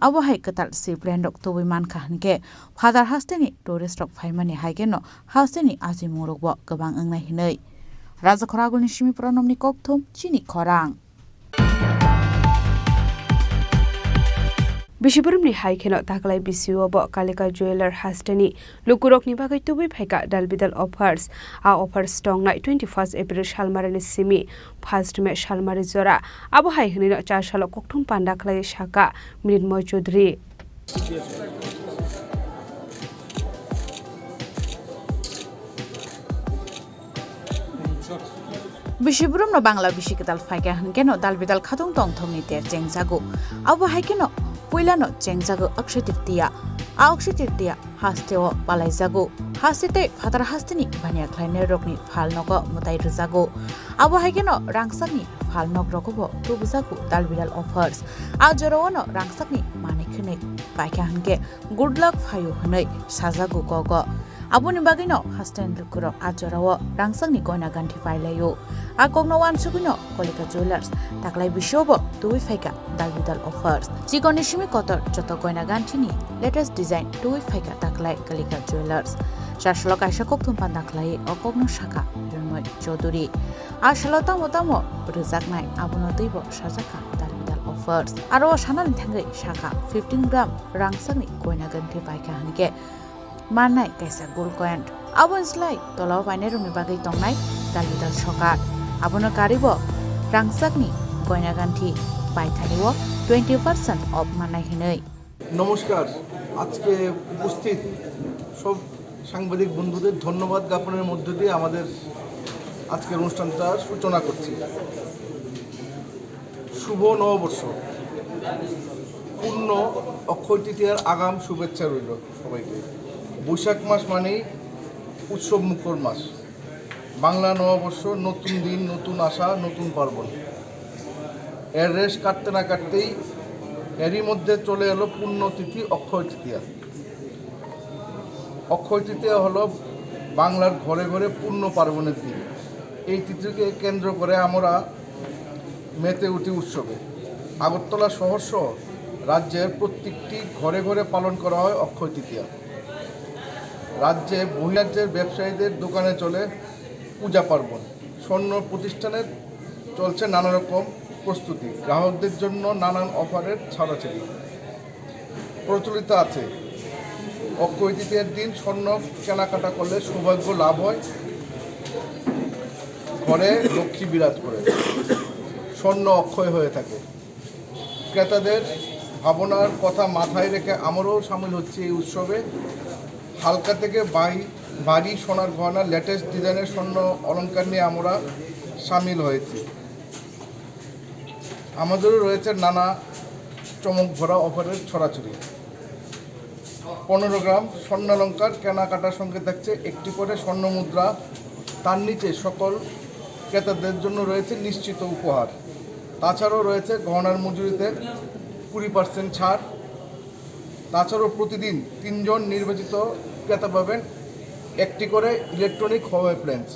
Abo hai kwtal siplane rok tubui mankha hwnkhe Phatar hasteni tourist rok phaimani hai kheno hasteni ajimungrokbo kwbang wngnai hwnwi. Rajakhor Agulni simi Pronomni kokthum chini khorang. Bisibrumni hai kheno taklai bisio bo Kalika Jeweler hasteni lukurokni bagwi tubui phaikha dalbidal offers. A offers tongnai twenty first April salmarani simi first May salmari jora. Abo hai hwnwino char salo kokthum panda khlaiwi sakha Mrinmoy Chaudhary. Bisibrumno Bangla bisi kwtal phaikha hwnkhe no dalbidal khatung tongthokni ter chengjago. Abo hai kheno puilano chengjago Akshay Tritiya. A Akshay Tritiya hasteo palaijago. Haste tei phatar hasteni baniya khlainai rokni phalnogo mwtai rwjago. Abo hai kheno rangchakni phalnok rogobo tubujago dalbidal offers. A jorao no rangchakni manwi khwnwi paikha hwnkhe good luck phaio hwnwi sajago gogo. Aboni bagwino hasteni lukurok a jorao rangchakni goina ganthi pailaio. A kokno uansugwino Kalika Jewellers taklai bisiobo tubui phaikha dalbidal offers. Chikonni simi kotor joto goina ganthini latest design tubui phaikha taklai Kalika Jewellers. Char salo kaisa kokthum panda khlaiwi o kokno sakha Mrinmoy Chaudhary. A salo tamo tamo rwjaknai abono twibo sajakha dalbidal offers. Aro o sanani thangwi sakha fifteen gram rangchakni goina ganthi paikha hwnkhe mannai kaisa gold coin. Aboni slai tolao painairokni bagwi tongnai dalbidal sokat. Abono karwibo rangchakni goina ganthi paithani-o twenty percent off mannai hwnwi. নমস্কার। আজকে উপস্থিত সব সাংবাদিক বন্ধুদের ধন্যবাদ জ্ঞাপনের মধ্য দিয়ে আমাদের আজকের অনুষ্ঠানটা সূচনা করছি। শুভ নববর্ষ, পূর্ণ অক্ষয় তৃতীয়ার আগাম শুভেচ্ছা রইল সবাইকে। বৈশাখ মাস মানেই উৎসব মুখর মাস। বাংলা নববর্ষ, নতুন দিন, নতুন আশা, নতুন পার্বণ। এর রেশ কাটতে না কাটতেই এরই মধ্যে চলে এলো পুণ্যতিথি অক্ষয় তৃতীয়া। অক্ষয় তৃতীয়া হলো বাংলার ঘরে ঘরে পুণ্য পার্বণের দিন। এই তিথিকে কেন্দ্র করে আমরা মেতে উঠি উৎসবে। আগরতলা শহরসহ রাজ্যের প্রত্যেকটি ঘরে ঘরে পালন করা হয় অক্ষয় তৃতীয়া। রাজ্যে বহিরাজ্যের ব্যবসায়ীদের দোকানে চলে পূজা পার্বণ। স্বর্ণ প্রতিষ্ঠানের চলছে নানা রকম প্রস্তুতি, গ্রাহকদের জন্য নানান অফারের ছাড়াছাড়ি। প্রচলিত আছে, অক্ষয় তৃতীয়ার দিন স্বর্ণ কেনাকাটা করলে সৌভাগ্য লাভ হয়, ঘরে লক্ষ্মী বিরাজ করে, স্বর্ণ অক্ষয় হয়ে থাকে। ক্রেতাদের ভাবনার কথা মাথায় রেখে আমরাও সামিল হচ্ছি এই উৎসবে। হালকা থেকে বাই-, ভারী সোনার গয়না, লেটেস্ট ডিজাইনের স্বর্ণ অলংকার নিয়ে আমরা সামিল হয়েছি। আমাদেরও রয়েছে নানা চমক ভরা অফারের ছড়াছড়ি। পনেরো গ্রাম স্বর্ণালংকার কেনাকাটার সঙ্গে থাকছে একটি করে স্বর্ণ মুদ্রা, তার নিচে সকল ক্রেতাদের জন্য রয়েছে নিশ্চিত উপহার। তাছাড়াও রয়েছে গহনার মজুরিতে কুড়ি পার্সেন্ট ছাড়। তাছাড়াও প্রতিদিন তিনজন নির্বাচিত ক্রেতা পাবেন একটি করে ইলেকট্রনিক হোম অ্যাপ্লায়েন্স।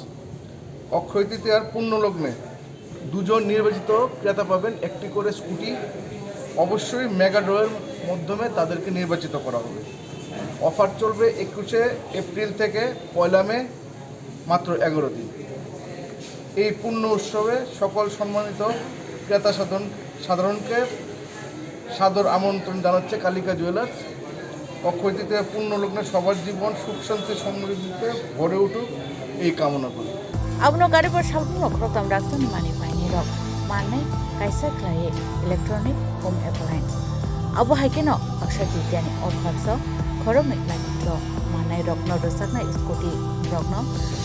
অক্ষয় তৃতীয়ার পুণ্যলগ্নে দুজন নির্বাচিত ক্রেতা পাবেন একটি করে স্কুটি। অবশ্যই মেগা ড্রয়ের মাধ্যমে তাদেরকে নির্বাচিত করা হবে। অফার চলবে একুশে এপ্রিল থেকে পয়লা মে, মাত্র এগারো দিন। এই পুণ্য উৎসবে সকল সম্মানিত ক্রেতা সাধারণ সাধারণকে সাদর আমন্ত্রণ জানাচ্ছে কালিকা জুয়েলার্স। অক্ষয় তৃতীয়া পুণ্যলগ্নে সবার জীবন সুখ শান্তি সমৃদ্ধিতে ভরে উঠুক, এই কামনা করি। Abono gari bo salbumno khoroktham raktani manwi painai rok mannai kaisa khlaiwi electronic home appliance. Abo hai kheno Akshaya Tritiya ni offer so khoroknwi lucky draw mannai rokno rwchapnai scooty rokno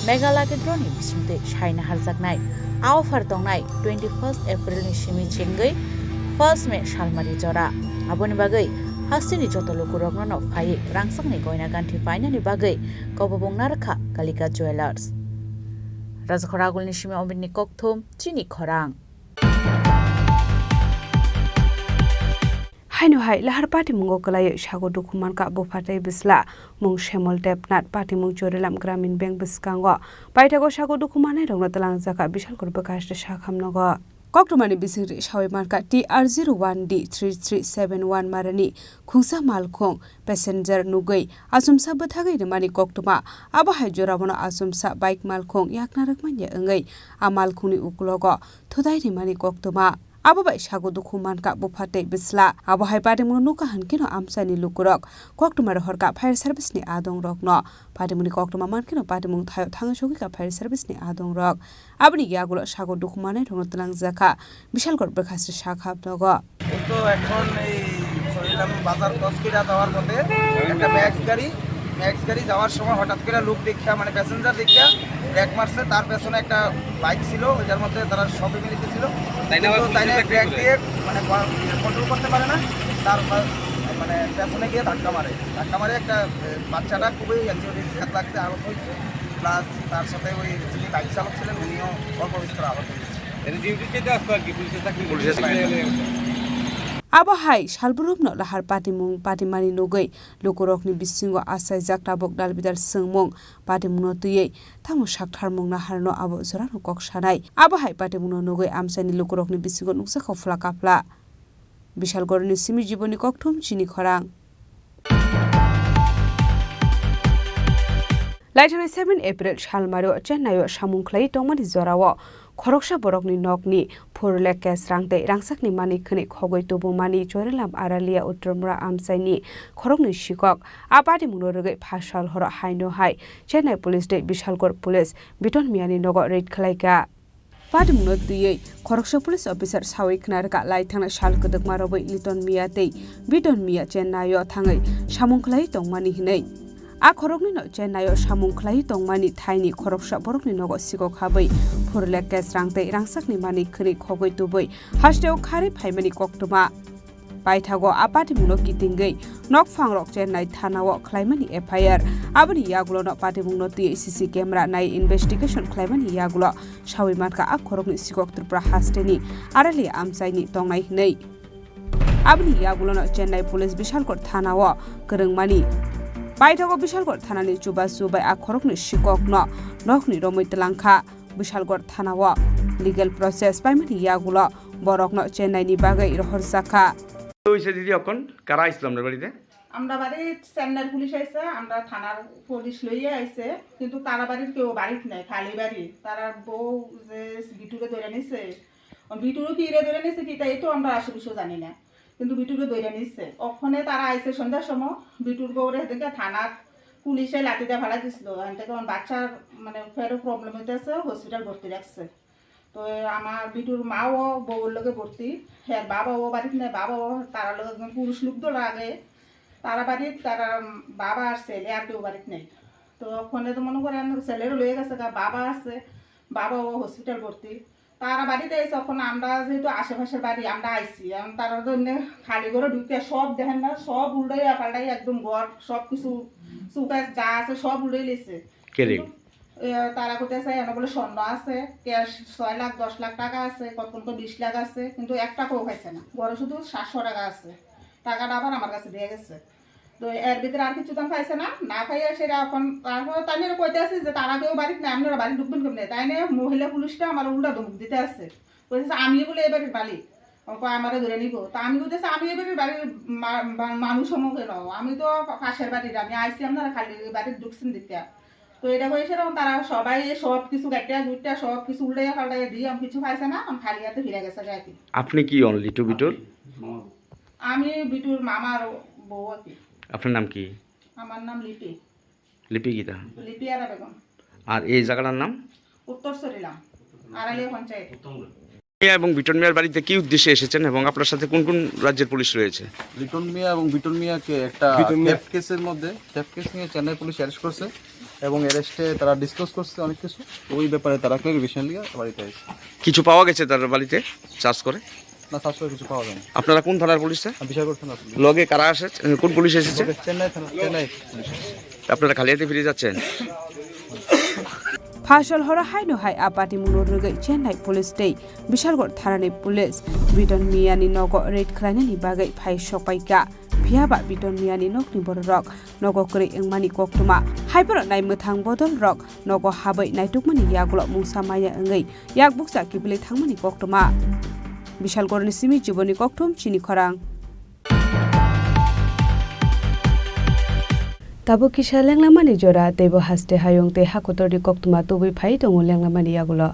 mega lucky draw ni bisingtwi saina harjaknai. A offer tongnai twenty first April ni simi chengwi first May salmari jora. Aboni bagwi hasteni joto lukurokno no phaiwi rangchakni goina ganthi painani bagwi kobobong narwkha Kalika Jewellers. Rajakhor Agulni simi Omitni kokthum, chini khorang. Haino hai lahar patimungo kwlaiwi sago dukhu mankha bupha tei bwsla, mung Shemol Debnath, patimung Chorilam Gramin Bank bwskango paithago sago dukhu mannairokno twlangjakha Bishalkor bwkhaste sakhamnogo. Koktwmani bisingtwi sawi mankha T R zero one D three three seven one marani khungsa malkhung passenger nugwi achomsa bwthagwi rwmani koktwma, abo hai jorabono achomsa bike malkhung yakna rwkmanya wngwi a malkhungni ukulogo thudai rwmani koktwma. Abo bai sago dukhu mankha bupha tei bwsla. Abo hai patimungno nukha hwnkhe no amchaini lukurok koktwma rohorkha fire service ni adongrokno. Patimungni koktwma mankhe no patimung thaio thangwi sogwikha fire service ni adongrok. Aboni yagulo sago dukhu mannairokno twlangjakha Bishalkor bwkhaste sakhamnogo. এই তো এখন এই চরিলাম বাজার ক্রস করে যাওয়ার পথে একটা ম্যাক্স গাড়ি, ম্যাক্স গাড়ি যাওয়ার সময় হঠাৎ করে লোক দেখিয়া, মানে প্যাসেঞ্জার দেখিয়া ব্রেক মারছে। তার পেছনে একটা বাইক ছিল, ওইটার মধ্যে তারা সব ফ্যামিলিতে ছিল। তাই না, কিন্তু আবার তাই না পুলিশে ব্রেক চাকরি করে। দিয়ে মানে কন্ট্রোল করতে পারে না, তার পা-, মানে পেছনে গিয়ে ধাক্কা মারে। ধাক্কা মারে একটা, এ, বাচ্চাটা খুবই ইনজিওর্ড হয়েছে, আঘাত লাগছে, আহত হয়েছে, প্লাস তার সাথে ওই যিনি বাইক চালক ছিলেন উনিও অল্প বিস্তর আহত হয়েছে। এটা ডিউটি চেতে আসতো আর কি, পুলিশের চাকরি পুলিশের করতে। চাকরি। Abo hai salbrumno lahar patimung patimani nugwi lukurokni bisingo achaijak tabuk dalbidal swngmung, patimungno twiwi tamo saktharmung naharno abo jorano kok sanai. Abo hai patimungno nugwi amchaini lukurokni bisingo nukjakha phla kapla. Bishalkorni simi jiboni kokthum chini khorang. Laithani seven April salmario Chennai-o samung khlai tongmani jorao khoroksa borokni nokni phurle cash rang tei rangchakni manwi khwnwi khogwi tubumani Chorilam Aralia Uttarmura amchaini khoroknwi sikok a patimungno rwgwi phasal horo haino hai Chennai Police tei Bishalkor Police Biton Miyani nogo raid khlaikha. Patimungno twiwi khoroksa police officer sawi khna rwkha lai thangnai sal kwdwkma robwi Liton Miya tei Biton Miya Chennai-o thangwi samung khlai tongmani hinwi. A khoroknwino Chennai-o samung khlai tongmani thaini khoroksa borokni nogo sikok habwi phurle cash rang tei rangchakni manwi khwnwi khogwi tubui hasteo kharwi phaimani koktwma. Paithago a patimungno kitingwi nokphangrok Chennai thanao khlaimani F I R. Aboni yagulono patimungno twiwi C C camera nai investigation khlaimani yagulo sawi mankha a khoroknwi sikok Tripura hasteni Aralia amchaini tongnai hinwi. Aboni yagulono Chennai Police Bishalkot thanao kwrwngmani. Paithago Bishalkot thanani chubachu bai a khoroknwi sikokno nokni romwi twlangkha. Bishalkot thanao legal process paimani yagulo borokno Chennai ni bagwi rohorjakha. হয়েছে দিদি, এখন কারা আইছিল আপনার বাড়িতে? আমরা বাড়ি চেন্নাইর পুলিশ আইছে, আমরা থানার পুলিশ লইয়া আইছে, কিন্তু তারা বাড়ির কেউ বাড়িত নাই, খালি বাড়ি। তারা বউ যে বিটুরে ধরে নিছে, বিটুরও কি রে ধরে নিছে কি, তাই তো আমরা আসল বিষয় জানি না। কিন্তু বিটুরে ধরে নিছে। ওখানে তারা আইছে সন্ধ্যার সময়, বিটুর বউরে হেদিনকে থানার পুলিশে লাঠি দিয়ে ফালাই দিছিল। এখান থেকে আমার বাচ্চার মানে পেটে প্রবলেম হইতেছে, হসপিটাল ভর্তি রাখছে। তো আমার বিটুর মাও বউর লগে ভর্তি, হ্যাঁ বাবাও বাড়িতে নেই, বাবাও তারা লগে একজন পুরুষ লোক ধরে আগে তারা বাড়িত, তারা বাবা আর ছেলে আর কেউ বাড়িতে নেই। তো ওখানে তো মনে করেন ছেলেরও লয়ে গেছে গা, বাবা আছে, বাবাও হসপিটাল ভর্তি। তারা বাড়িতে এসে এখন আমরা যেহেতু আশেপাশের বাড়ি, আমরা আইছি, এখন তারা তো এমনি খালি ঘরে ঢুকে সব দেখেন না, সব উল্টাইয়া পাল্টাই একদম ঘর সব কিছু চুকায় যা আছে সব উল্টাই লেছে। কে রে? কিন্তু এ, তারা কইতেছে এনে বলে স্বর্ণ আছে, ক্যাশ ছয় লাখ, দশ লাখ টাকা আছে, কতক্ষণ করে বিশ লাখ আছে, কিন্তু এক টাকাও খাইছে না। ঘরে শুধু সাতশো টাকা আছে, টাকাটা আবার আমার কাছে দিয়ে গেছে। তো এর ভিতরে আর কিছু দাম খাইছে না, না খাইয়া সেটা এখন তারপর তাই নিয়ে কইতে আছে যে তারা কেউ বাড়িতে নাই, আপনারা বাড়ি ঢুকবেন কেমনে? তাই নিয়ে মহিলা পুলিশটা আমার উল্টা ধমক দিতে আছে, কইতেছে আমি বলে এ বাড়ির মালিক, ও কয় আমারে ধরে নিব। তা আমি কইতেছি আমি এ বাড়ির বাড়ির মা-, মা-, মানুষ হমো কেন? আমি তো পাশের বাড়ির, আমি আইছি আপনারা খালি এই বাড়ির ঢুকছেন দিতে। তো এটা হয়েছে তখন তারা সবাই সব কিছু গাইটা গুইটা সব কিছু উল্টাইয়া পাল্টাইয়া দিয়ে আমি কিছু খাইছে না, আমি খালি হাতে ফিরে গেছে আর কি। আপনি কি হন লিটু বিটুর? আমি বিটুর মামার বউ আর কি। আপনার নাম কি? আমার নাম লিপি। লিপি গীতা। লিপি আরা বেগম। আর এই জায়গাটার নাম? উত্তর সরিলাম, আড়ালিয়া পঞ্চায়েত। মিয়া এবং বিটন মিয়ার বাড়িতে কি উদ্দেশ্যে এসেছেন এবং আপনার সাথে কোন কোন রাজ্যের পুলিশ রয়েছে? লিটন মিয়া এবং বিটন মিয়াকে একটা বিটন মিয়া। থেফট কেসের মধ্যে, থেফট কেস নিয়ে চেন্নাই পুলিশ অ্যারেস্ট করছে এবং অ্যারেস্টে তারা ডিসক্লোজ করছে অনেক কিছু। ওই ব্যাপারে তারা ক্লারিফিকেশন নিয়ে বাড়িতে এসেছে। কিছু পাওয়া গেছে তার বাড়িতে চার্জ করে? না, চার্জ করে কিছু পাওয়া যায়নি। আপনারা কোন থানার পুলিশ, স্যার? আমি বিশালগড় থানার পুলিশ। লগে কারা এসেছে? কোন পুলিশ এসেছে? লগে চেন্নাই থানা, চেন্নাই পুলিশ এসেছে। আপনারা খালি হাতে ফিরে যাচ্ছেন? Phasal horo haino hai a patimungno rwgwi Chennai police tei Bishalgarh thanani police Biton Miyani nogo raid khlainani bagwi phai sokpaikha. Phiyaba Biton Miyani nokni bororok nogo kwrwi wngmani koktwma. Haiphano naimwthang bodolrok nogo habwi naitukmani yagulo mungsa maya wngwi yakbukcha kiphilwi thangmani koktwma. Bishalgarhni simi Jiboni Kokthum, chini khorang. Tabuk kisa lenglamani jora, teibo haste hayung tei hakotorni koktwma tubui phai tongo lenglamani yagulo.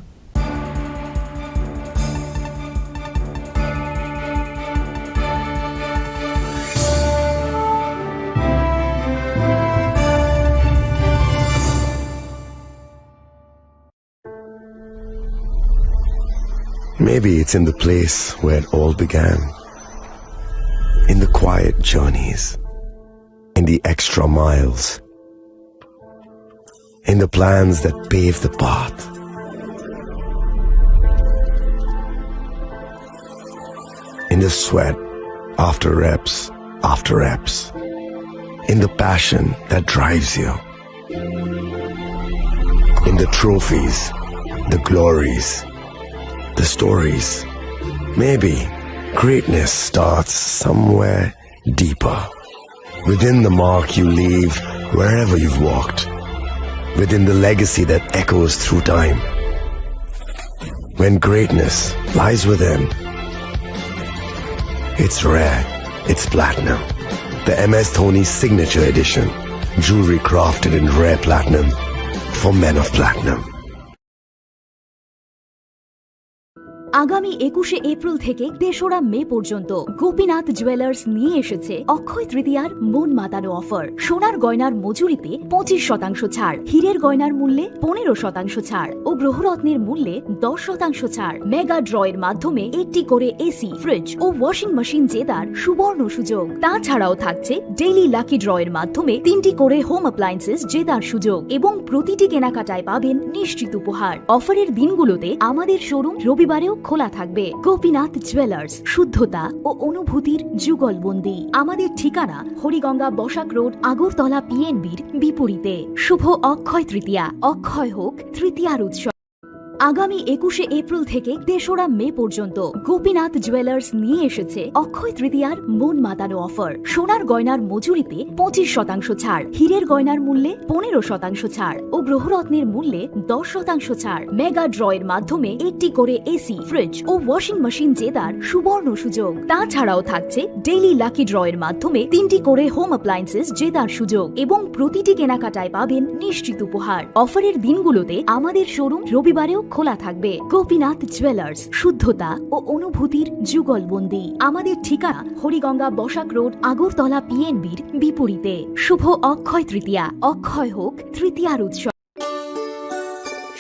Maybe it's in the place where it all began. In the quiet journeys, in the extra miles, in the plans that pave the path, in the sweat after reps after reps, in the passion that drives you. In the trophies, the glories, the stories. Maybe greatness starts somewhere deeper. Within the mark you leave wherever you've walked. Within the legacy that echoes through time. When greatness lies within, it's rare, it's platinum. The M S Dhoni Signature Edition. Jewelry crafted in rare platinum for men of platinum. আগামী একুশে এপ্রিল থেকে তেসরা মে পর্যন্ত গোপীনাথ জুয়েলার্স নিয়ে এসেছে অক্ষয় তৃতীয়ার মন মাতানো অফার। সোনার গয়নার মজুরিতে পঁচিশ শতাংশ ছাড়, হীরের গয়নার মূল্যে পনেরো শতাংশ ছাড় ও গ্রহরত্নের মূল্যে দশ শতাংশ ছাড়। মেগা ড্র এর মাধ্যমে একটি করে এসি, ফ্রিজ ও ওয়াশিং মেশিন জেতার সুবর্ণ সুযোগ। তাছাড়াও থাকছে ডেইলি লাকি ড্র এর মাধ্যমে তিনটি করে হোম অ্যাপ্লায়েন্সেস জেতার সুযোগ এবং প্রতিটি কেনাকাটায় পাবেন নিশ্চিত উপহার। অফারের দিনগুলোতে আমাদের শোরুম রবিবারেও খোলা থাকবে। গোপীনাথ জুয়েলার্স, শুদ্ধতা ও অনুভূতির যুগলবন্দি। আমাদের ঠিকানা হরিগঙ্গা বসাক রোড, আগরতলা পিএনবির বিপরীতে। শুভ অক্ষয় তৃতীয়া, অক্ষয় হোক তৃতীয়ার উৎসব। আগামী একুশে এপ্রিল থেকে তেসরা মে পর্যন্ত গোপীনাথ জুয়েলার্স নিয়ে এসেছে অক্ষয় তৃতীয়ার মন মাতানো অফার। সোনার গয়নার মজুরিতে পঁচিশ শতাংশ ছাড়, হীরের গয়নার মূল্যে পনেরো শতাংশ ছাড় ও গ্রহরত্নের মূল্যে দশ শতাংশ ছাড়। মেগা ড্র এর মাধ্যমে একটি করে এসি, ফ্রিজ ও ওয়াশিং মেশিন জেতার সুবর্ণ সুযোগ। তাছাড়াও থাকছে ডেইলি লাকি ড্র এর মাধ্যমে তিনটি করে হোম অ্যাপ্লায়েন্সেস জেতার সুযোগ এবং প্রতিটি কেনাকাটায় পাবেন নিশ্চিত উপহার। অফারের দিনগুলোতে আমাদের শোরুম রবিবারেও খোলা থাকবে। গোপীনাথ জুয়েলার্স, শুদ্ধতা ও অনুভূতির যুগলবন্দি। আমাদের ঠিকানা হরিগঙ্গা বসাক রোড, আগরতলা পিএনবির বিপরীতে। শুভ অক্ষয় তৃতীয়া, অক্ষয় হোক তৃতীয়ার উৎসব।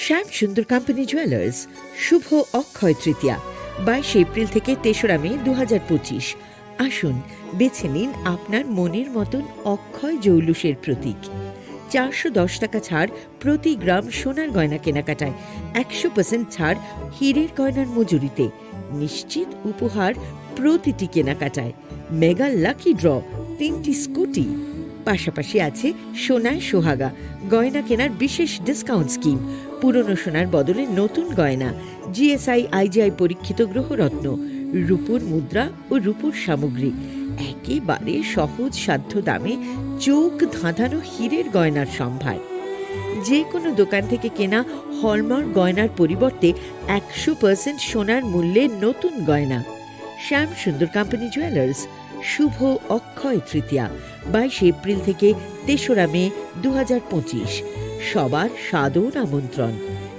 শ্যাম সুন্দর কোম্পানি জুয়েলার্স, শুভ অক্ষয় তৃতীয়া, বাইশে এপ্রিল থেকে তেসরা মে দু হাজার পঁচিশ। আসুন, বেছে নিন আপনার মনের মতন অক্ষয় জৌলুসের প্রতীক। চারশো দশ টাকা ছাড় প্রতি গ্রাম সোনার গয়না কেনাকাটায়, একশো পার্সেন্ট ছাড় হীরের গয়নার মজুরিতে, নিশ্চিত উপহার প্রতিটি কেনাকাটায়, মেগা লাকি ড্র, তিনটি স্কুটি, পাশাপাশি আছে সোনায় সোহাগা, গয়না কেনার বিশেষ ডিসকাউন্ট স্কিম, পুরনো সোনার বদলে নতুন গয়না, জিএসআই আইজিআই পরীক্ষিত গ্রহরত্ন, রূপোর মুদ্রা ও রূপোর সামগ্রী, একেবারে সহজ সাধ্য দামে চোখ ধাঁধানো হীরের গয়নার সম্ভার। যে কোনো দোকান থেকে কেনা হলমার্ক গয়নার পরিবর্তে একশো পার্সেন্ট সোনার মূল্যে নতুন গয়না। শ্যাম সুন্দর কোম্পানি জুয়েলার্স, শুভ অক্ষয় তৃতীয়া, বাইশে এপ্রিল থেকে তেসরা মে দু হাজার পঁচিশ। সবার সাদর আমন্ত্রণ।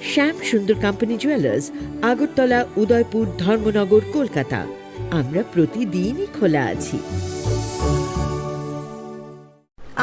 শ্যাম সুন্দর কোম্পানি জুয়েলার্স, আগরতলা, উদয়পুর, ধর্মনগর, কলকাতা। আমরা প্রতিদিনই খোলা আছি।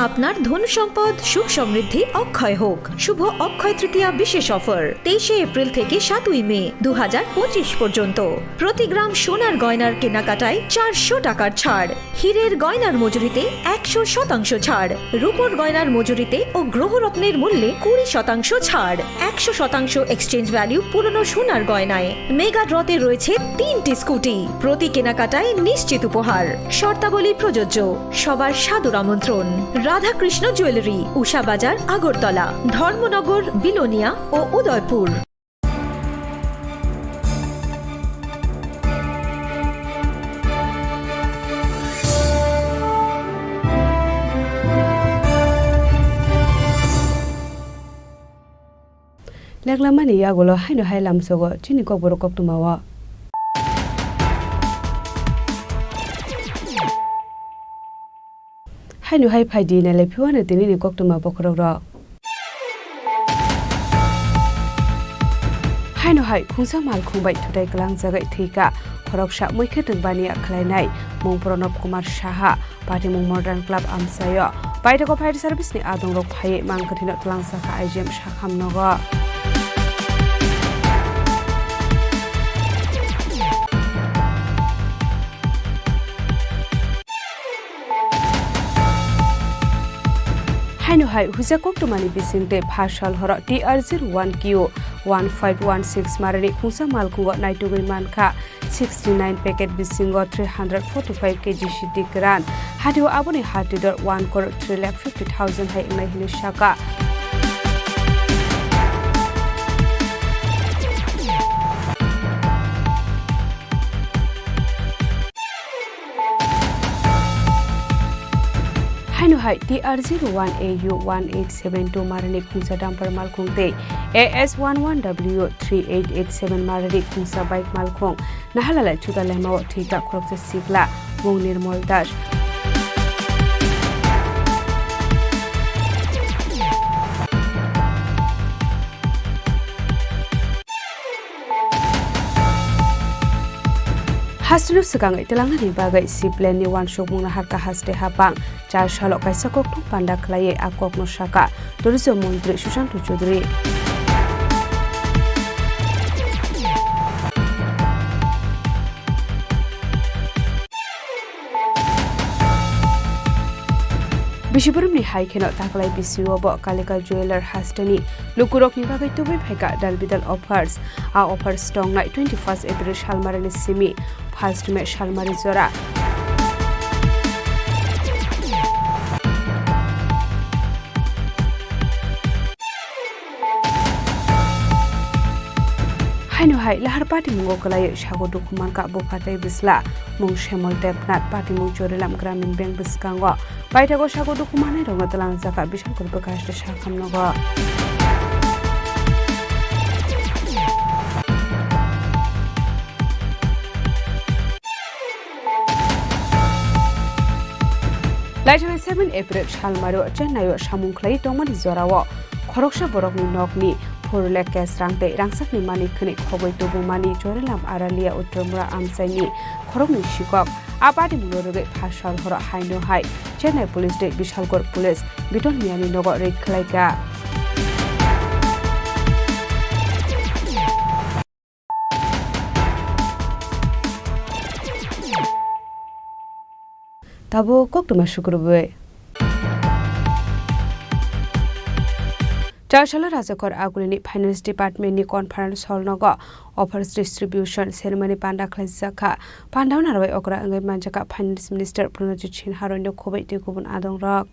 আপনার ধন সম্পদ সুখ সমৃদ্ধি অক্ষয় হোক। শুভ অক্ষয় তৃতীয়া বিশেষ অফার, তেইশে এপ্রিল থেকে সাতই মে দু হাজার পঁচিশ পর্যন্ত। প্রতি গ্রাম সোনার গয়নার কেনাকাটায় চারশো টাকার ছাড়, হীরের গয়নার মজুরিতে একশো শতাংশ ছাড়, রূপোর গয়নার মজুরিতে ও গ্রহরত্নের মূল্যে কুড়ি শতাংশ ছাড়, একশো শতাংশ এক্সচেঞ্জ ভ্যালু পুরনো সোনার গয়নায়। মেগা ড্রতে রয়েছে তিনটি স্কুটি, প্রতি কেনাকাটায় নিশ্চিত উপহার। শর্তাবলী প্রযোজ্য। সবার সাদর আমন্ত্রণ। রাধাকৃষ্ণ জুয়েলারি, উষা বাজার, আগরতলা, ধর্মনগর, বিলোনিয়া ও Udaipur. Leklamani yagulo haino hai lamsogo chini kokborok koktwmao. Haino hai phaidi nailai phiwano tinini koktwma bokhorokrok. Haino hai khungsa malkhung bai thutai kwlangjagwi thwika khoroksa muikhwtwng baniya khlainai mung Pranab Kumar Saha. Patimung Modern Club amchaio paithago fire service ni adongrok phaiwi mangkwthwino twlangjakha I G M sakham nogo. Haino hai huja koktwmani bisingtwi pha sal horo T R zero one Q one five one six marani khungsa malkhungo naitugwi mankha. Sixty nine packet bisingo three hundred forty five K G sidi kwran. Hatio aboni hati dor one crore three lakh fifty thousand hai wngnai hinwi saka. Haino hai T R zero one A U one eight seven two marani khungsa dumper malkhung tei A S one one W three eight eight seven marani khungsa bike malkhung. Nahalalai Chuta Lemao thwika khoroksa sikla, mung Nirmol Das. Hasteno swkangwi twlangnani bagwi Siplenni wansukmung naharkha haste hapang. Char salo kaisa koktwng panda khlaiwi a kokno saka Tourism Montri Sushant Chowdhury. Bisi boromni hai kheno taklai bisio bo Kalika Jeweler hasteni lukurokni bagwi tubui phaikha dal bidal offers. A offers tongnai twenty first April salmarani simi first May salmari jora. Haino hai lahar patimungo kwlaiwi sago dukhu mankha bupha tei bwsla. Mung Semol Debnath, patimung Chorilam Gramin Bank bwskango. Paithago sago dukhu manwi rokno twlangjak kha Bishalpur bwkhaste sakham nogo. Laithani seven April salmario Chennai o samung khlai tongmani jorao khoroksa borokni nokni phurle cash rang tei rangsakni mani khwnwi khogwi tubumani Chorilam Aralia Uttarmura amchaini khoroknwi sikok. A patimungno rwgwi pha sal horo haino hai Chennai police tei Bishalgarh police Biton Miani nogo raid khlaikha. Tabuk koktwma sukrubwi. Char salo Rajakhor Agulini Finance Department ni Conference Hall nogo offers distribution ceremony panda khlaijak kha. Pandao narwai okra wngwi manjak kha Finance Minister Pranojit Sinha roino khobwi tei kubun adongrok.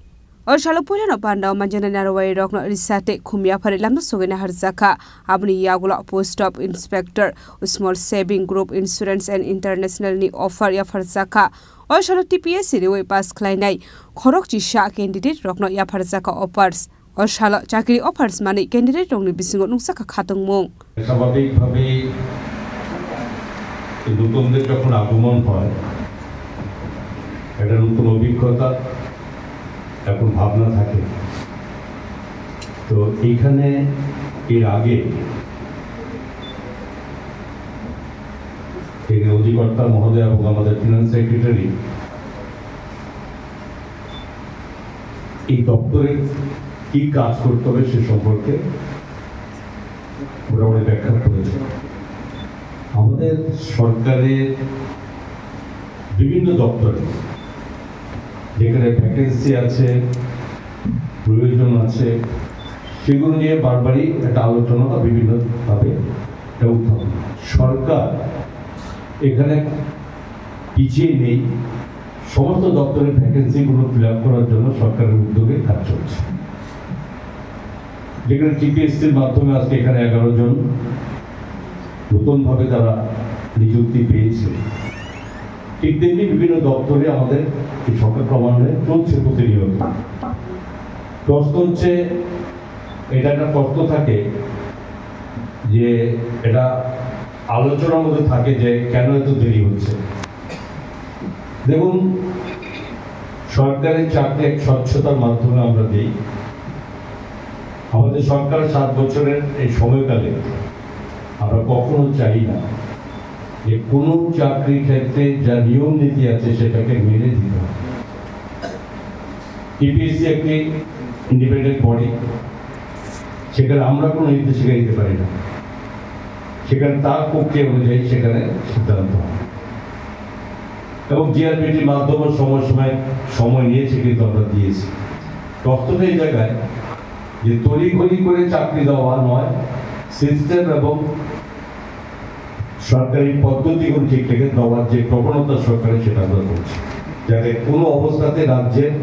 O salo puilano panda o manjaknai narwai rokno risa tei khum yaphari lamno sogwi naharjakha. Aboni yagulo Post of Inspector, Small Saving Group Insurance and International ni offer yapharjakha. O salo T P S C riwi pass khlainai khorok chisa candidate rokno yapharjakha offers. O salo chakri offers manwi candidate rokni bisingo nukjakha khatungmung. স্বাভাবিকভাবেই এই নতুনদের যখন আগমন হয়, একটা নতুন অভিজ্ঞতা, এখন ভাবনা থাকে। তো এইখানে এর আগে এই অধিকর্তা মহোদয় এবং আমাদের ফিনান্স সেক্রেটারি এই দপ্তরের কি কাজ করতে হবে সে সম্পর্কে মোটামুটি ব্যাখ্যা করেছে। আমাদের সরকারের বিভিন্ন দপ্তরে যেখানে ভ্যাকেন্সি আছে, প্রয়োজন আছে, সেগুলো নিয়ে বারবারই একটা আলোচনা বা বিভিন্নভাবে এটা উত্থাপন হয়। সরকার এখানে পিছিয়ে নেই, সমস্ত দপ্তরের ভ্যাকেন্সিগুলো ফিল আপ করার জন্য সরকারের উদ্যোগে কাজ চলছে। যেখানে টিপিএসসির মাধ্যমে আজকে এখানে এগারো জন নতুনভাবে তারা নিযুক্তি পেয়েছে, ঠিক তেমনি বিভিন্ন দপ্তরে আমাদের এই সংখ্যা ক্রমান্বয়ে চলছে প্রতিনিয়ত। প্রশ্ন হচ্ছে, এটা একটা প্রশ্ন থাকে যে এটা আলোচনার মধ্যে থাকে যে কেন এত দেরি হচ্ছে। দেখুন, সরকারি চাকরি এক স্বচ্ছতার মাধ্যমে আমরা দিই। আমাদের সরকার সাত বছরের এই সময়কালে আমরা কখনো চাই না যে কোনো চাকরি ক্ষেত্রে যা নিয়ম নীতি আছে সেটাকে মেনে দিতে হবে। টিপিএসসি একটি ইন্ডিপেন্ডেন্ট বডি, সেখানে আমরা কোনো নির্দেশিকা দিতে পারি না, সেখানে তার প্রক্রিয়া অনুযায়ী সেখানে সিদ্ধান্ত হয়। এবং জিআরপিটির মাধ্যমে সময় সময় সময় নিয়েছে, কিন্তু আমরা দিয়েছি। তথ্যটা এই জায়গায় যে তড়িঘড়ি করে চাকরি দেওয়া নয়, সিস্টেম এবং সরকারি পদ্ধতিগুলো ঠিক রেখে দেওয়ার যে প্রবণতা সরকারের, সেটা আমরা করছি, যাতে কোনো অবস্থাতে রাজ্যের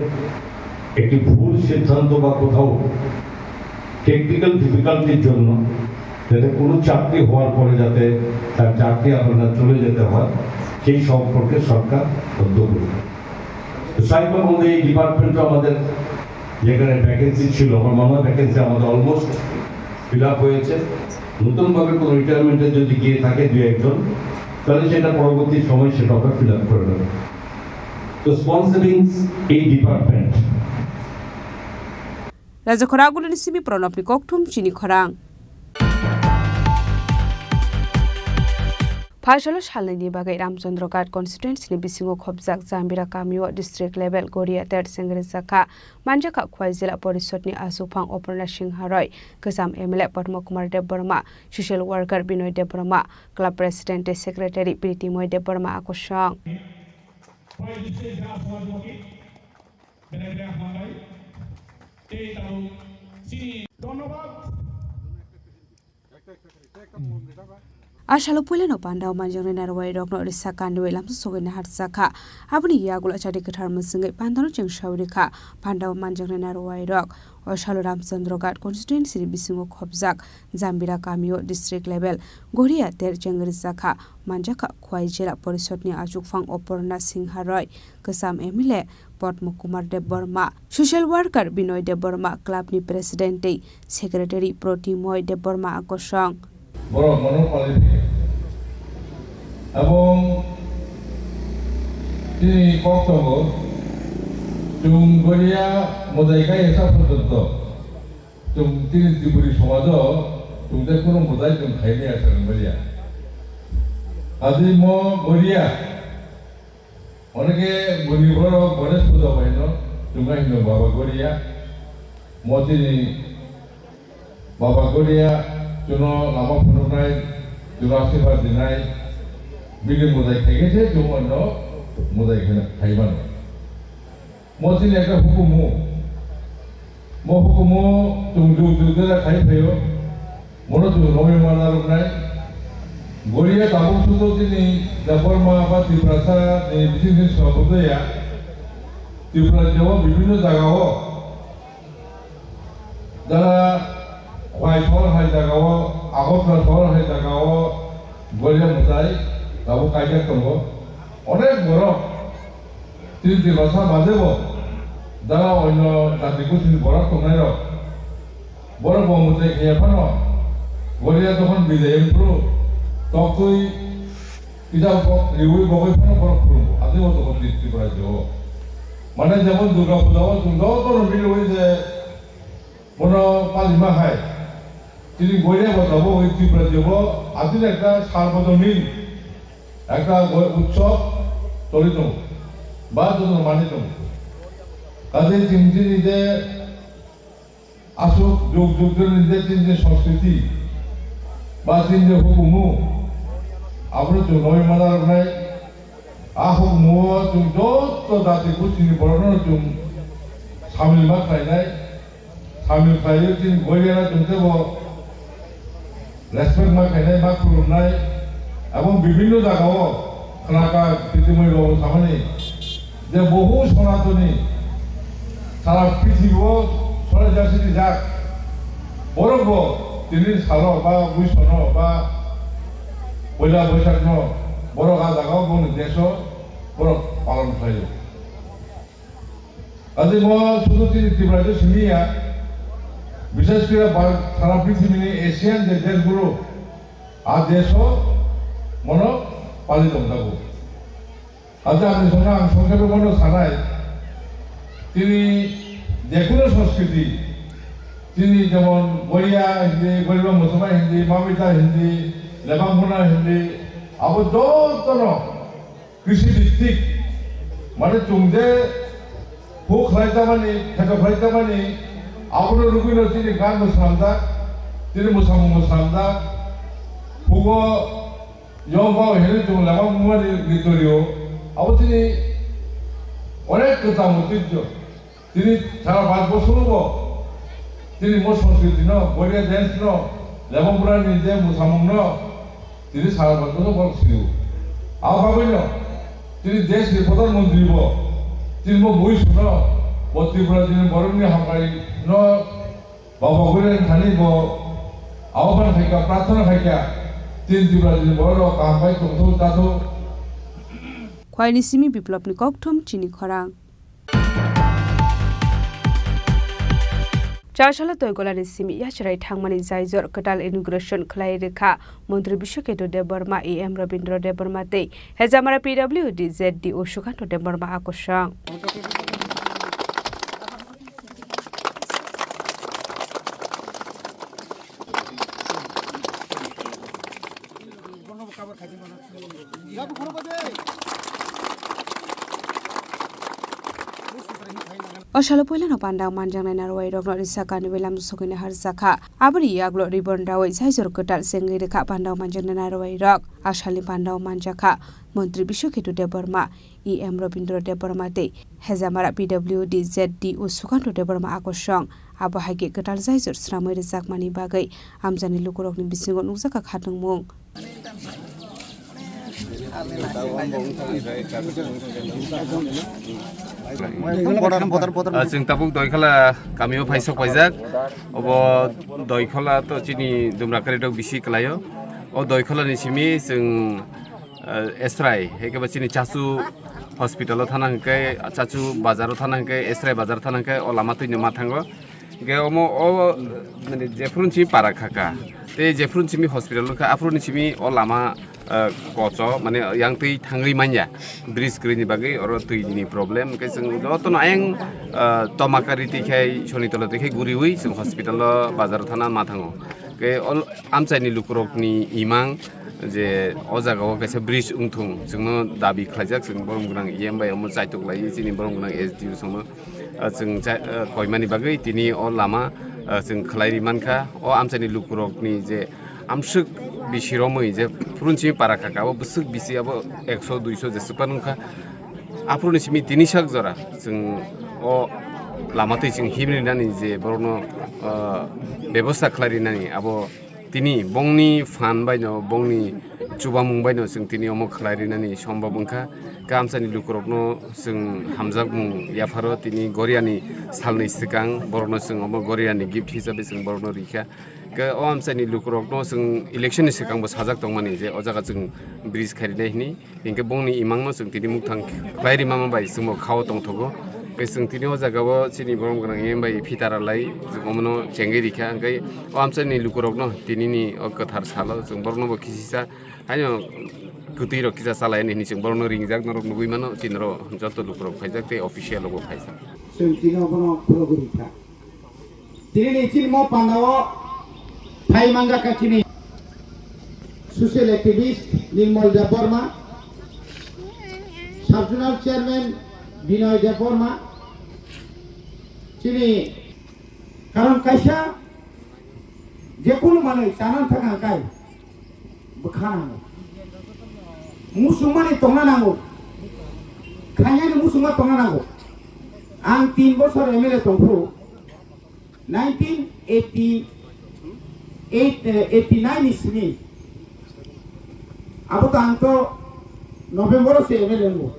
একটি ভুল সিদ্ধান্ত বা কোথাও টেকনিক্যাল ডিফিকাল্টির জন্য যাতে কোনো চাকরি হওয়ার পরে যাতে তার চাকরি আবার না চলে যেতে হয়, সেই সম্পর্কে সরকার উদ্যোগ নেবে। তো স্বাভাবিকভাবে এই ডিপার্টমেন্টও আমাদের যেখানে ভ্যাকেন্সি ছিল, আমার মনে হয় ভ্যাকেন্সি আমাদের অলমোস্ট ফিল আপ হয়েছে। নতুনভাবে কোনো রিটায়ারমেন্টে যদি গিয়ে থাকে দুই একজন, তাহলে সেটা পরবর্তী সময় সেটা আমরা ফিল আপ করে নেব। তো স্পন্সরিং এই department. Raja khorang agulini simi pronobni kokthum chini khorang. Phaisalo salnwini bagwi Ramchandra Ghat constituency ni bisingo khopjak Jambira kamio district level Goria ter sengri jakha. Manjakha Khwai Jila Porishod ni achukphang Oporna Singha Roy, kwcham M L A Padma Kumar Debbarma, social worker Binoy Debbarma, club president tei secretary Priti Moy Debbarma akosong. ধন্যবাদ। A salo puilano panda o manjaknai narwai rokno risa kandiwi lamsa sogwi naharjakha. Aboni yagulo chati kwthar mwswngwi pandano chengsawi rikha. Panda o manjaknai narwai rok o salo Ramchandra Ghat constituency ni bisingo khopjak Jambira kamio district level Goria ter chengrijakha. Manjakha Khwai Jila Porishod ni achukphang Oporna Singha Roy, kwcham M L A Padma Kumar Debbarma, social worker Binoy Debbarma, club ni president tei secretary Protimoy Debbarma akosong. Borok mono pali phi. Abong tini kok tongo, chwng Goria mojai kai esa porjonto. Chwng tini Tripuri somajo chwng tei kunu mojai chwng khaimaya sa wngmaliya. Adi mo Goria. Oneke buni borok Ganesh puja bai no chwng hino Baba Goria. Mo tini Baba Goria chwngno lama phunuknai, chwngno asirwad dinai, bini mojai khaikhe se chwng onno mojai khai mano. Mo chini ekta hukumu. Mo hukumu chwng jug jug jera khai phaio. Mono chwng romwi ma narwknai. Goria tabuk sudo chini Debbarma ba Tiprasa ni bising sing swnamjak ya. Tripura jebo bibhinno jagao Jara Khwai sohor hai jagao, Agartala sohor hai jagao Goria mwtai tabuk kaijak tongo. Onek borok tin tin basa bade bo jara onyo jati gusini borok tongnai rok. Borok bo mwtai khaya phano Goria jokhon bidai wngphuru toktwi kisa bok riwi bogwi phano borok khulumgo. Adi o jokhon Tripura rajyo o. Mane jemon Durga Puja o chwng jotono milwi je Bono palima hai, chini Goria bo tabuk Tripura rajyo bo atini ekta sarbojonin ekta go-, utsob choli tongo, ba jotono mani tongo. Kaje chini chini je aswk jug jug joni je chini je sanskriti ba chini je hukumu, abono chwng nogwi mana rwnai. A hukumu o chwng joto jati gusini borokno chwng samil ma khlainai. Samil khlaiwi chini Goria chwng teibo respect ma khainai, ma khulumnai, ebong bibinno jagao khnaka Pitimoi babu samani je bohu Sonatoni sara prithibi o sorai jasiri jak, borok bo tini salo ba buisono ba poila boisakno borok a jagao boni deso borok palon khlaio. Kaje mo sudu chini Tripura rajyo simi ya, bishes kore Bharat, sara prithibini Asian je deshgulo, a desho mono pali tongjago. Kaje ani songno ang songkhepe mono sanai, tini jekuno sanskriti, tini jemon Goria hindi, Goria Musulman hindi, Mamita hindi, Lebangphuna hindi, abo jotono Krisi bhittik, mane chwng je huk khlai tamani, kheto khlai tamani, abono rwgwino chini gan bo swnamjak, chini mwsamung bo swnamjak, hugo yong bao hinwi chwng lama mungmani nitorio, abo chini onek kwcham oitijjo. Tini sara Bharat borsoro bo tini mo sanskriti no, Goria dance no, Lebangphura ni je mwsamung no, tini sara Bharat borsoro borok sio. A bagwi no, tini desh ni pradhan mantri bo, tini bo bui suno, bo Tripura ni borok ni hamkrai no, baba Goria ni thani bo, ahwan khaika, prarthana khaika, tini Tripura ni borok rok kaham bai tongthok, tathok. Khwaini simi Biplop ni kokthum chini khorang. Charsala Toigolani simi yachrai thangmani jaijor kwtal inauguration khlai rwkha Montri Biswaketu Debbarma, E M Rabindra Debbarma tei Hejamara P W D Z D O Sukanto Debbarma akosong. O salo puilano pandao manjaknai narwai rokno risa kani bai lam sokina harjakha. Aboni yaklo ribon rawi jaijor kwtal chengwi rwkha pandao manjaknai narwai rok. A salni pandao manjakha Montri Biswaketu Debbarma, E M Rabindra Debbarma tei Hejamara P W D Z D O Sukanto Debbarma akosong. Abo hai khe kwtal jaijor swnamwi rwjakmani bagwi amchaini lukurokni bisingo nukjakha khatungmung. Ah, chwng tabuk Doikhola kamio phaisok paijak. Obo Doikhola to chini dumra kwrwi rok bisi kwlaio. O Doikhola ni simi chwng, ah, Esrai, hai khe bo chini Chachu hospital o thana hwnkhe, Chachu bazar o thana hwnkhe, Esrai bazar o thana hwnkhe o lama twino ma thango. Hingke omo o, mane, jephuru ni simi para khaka, tei jephuru ni simi hospital wngkha, aphuru ni simi o lama, eh, kocho, mane, yang twi thangwi manya, bridge kwrwini bagwi oro twi ni problem, hingke chwng jotono ayang, eh, Tomakari twi khai, Sonitolo twi khai guriwi chwng hospital o, bazar o thana ma thango. Hingke o amchaini lukurokni imang je o jaga o kaisa bridge wngthung, chwngno dabi khlaijak, chwng borom gwnang E M bai omo chaitok lai, chini borom gwnang S D O chwngno. Ah, chwng cha-, ah, koimani bagwi tini o lama, ah, chwng khlai ri mankha. O amchaini lukurokni je amswk bisi romwi je phuruni simi para khaka, abo bwswk bisi abo ekso duiso jeswk phano wngkha. Aphuruni simi tini sak jora chwng o lama twi chwng himri nani je borokno, ah, bebosta khlai rinani abo Tini bongni phan baino bongni Chubamung baino chwng tini omo khlai rinani sombab wngkha. Khe amchaini lukurokno chwng hamjakmung yapharo tini Goriani salni swkang borokno chwng omo Goriani gift hisabe chwng borokno rikha. Khe o amchaini lukurokno chwng election ni swkang bo sajak tongmani je o jaga chwng bridge kharinai hwnwi. Hinkhe bongni imangno chwng tini mukthang khlai rimama bai chwngbo khao tongthogo. Khe chwng tini o jagao chini borom gwnang M M bai phitara lai chwng omono chengwi rikha. Hinkhe o amchaini lukurokno tinini o kwthar salo chwng borokno bo kisisa haino kwtwi rok kisa chalai hwnwi chwng borokno ringjak norok nugwi mano chini ro joto lukurok phaijak tei official rokbo phaijak. Chwng tini obono khulugwi rikha. Tini ni chini mo pandao phai manjak kha chini social activist Nirmal Debbarma, Sub Zonal Chairman Binoy Debbarma, chini karon kaisa jekunu manwi chana thang kai bwkha nango. Musungmani tongna nango. Khainani musungma tongna nango. Ang tin bosor M L A tongphuru nineteen eighty-eight, eh, eighty-nine ni simi. Abo to ang to November o se M L A wngo.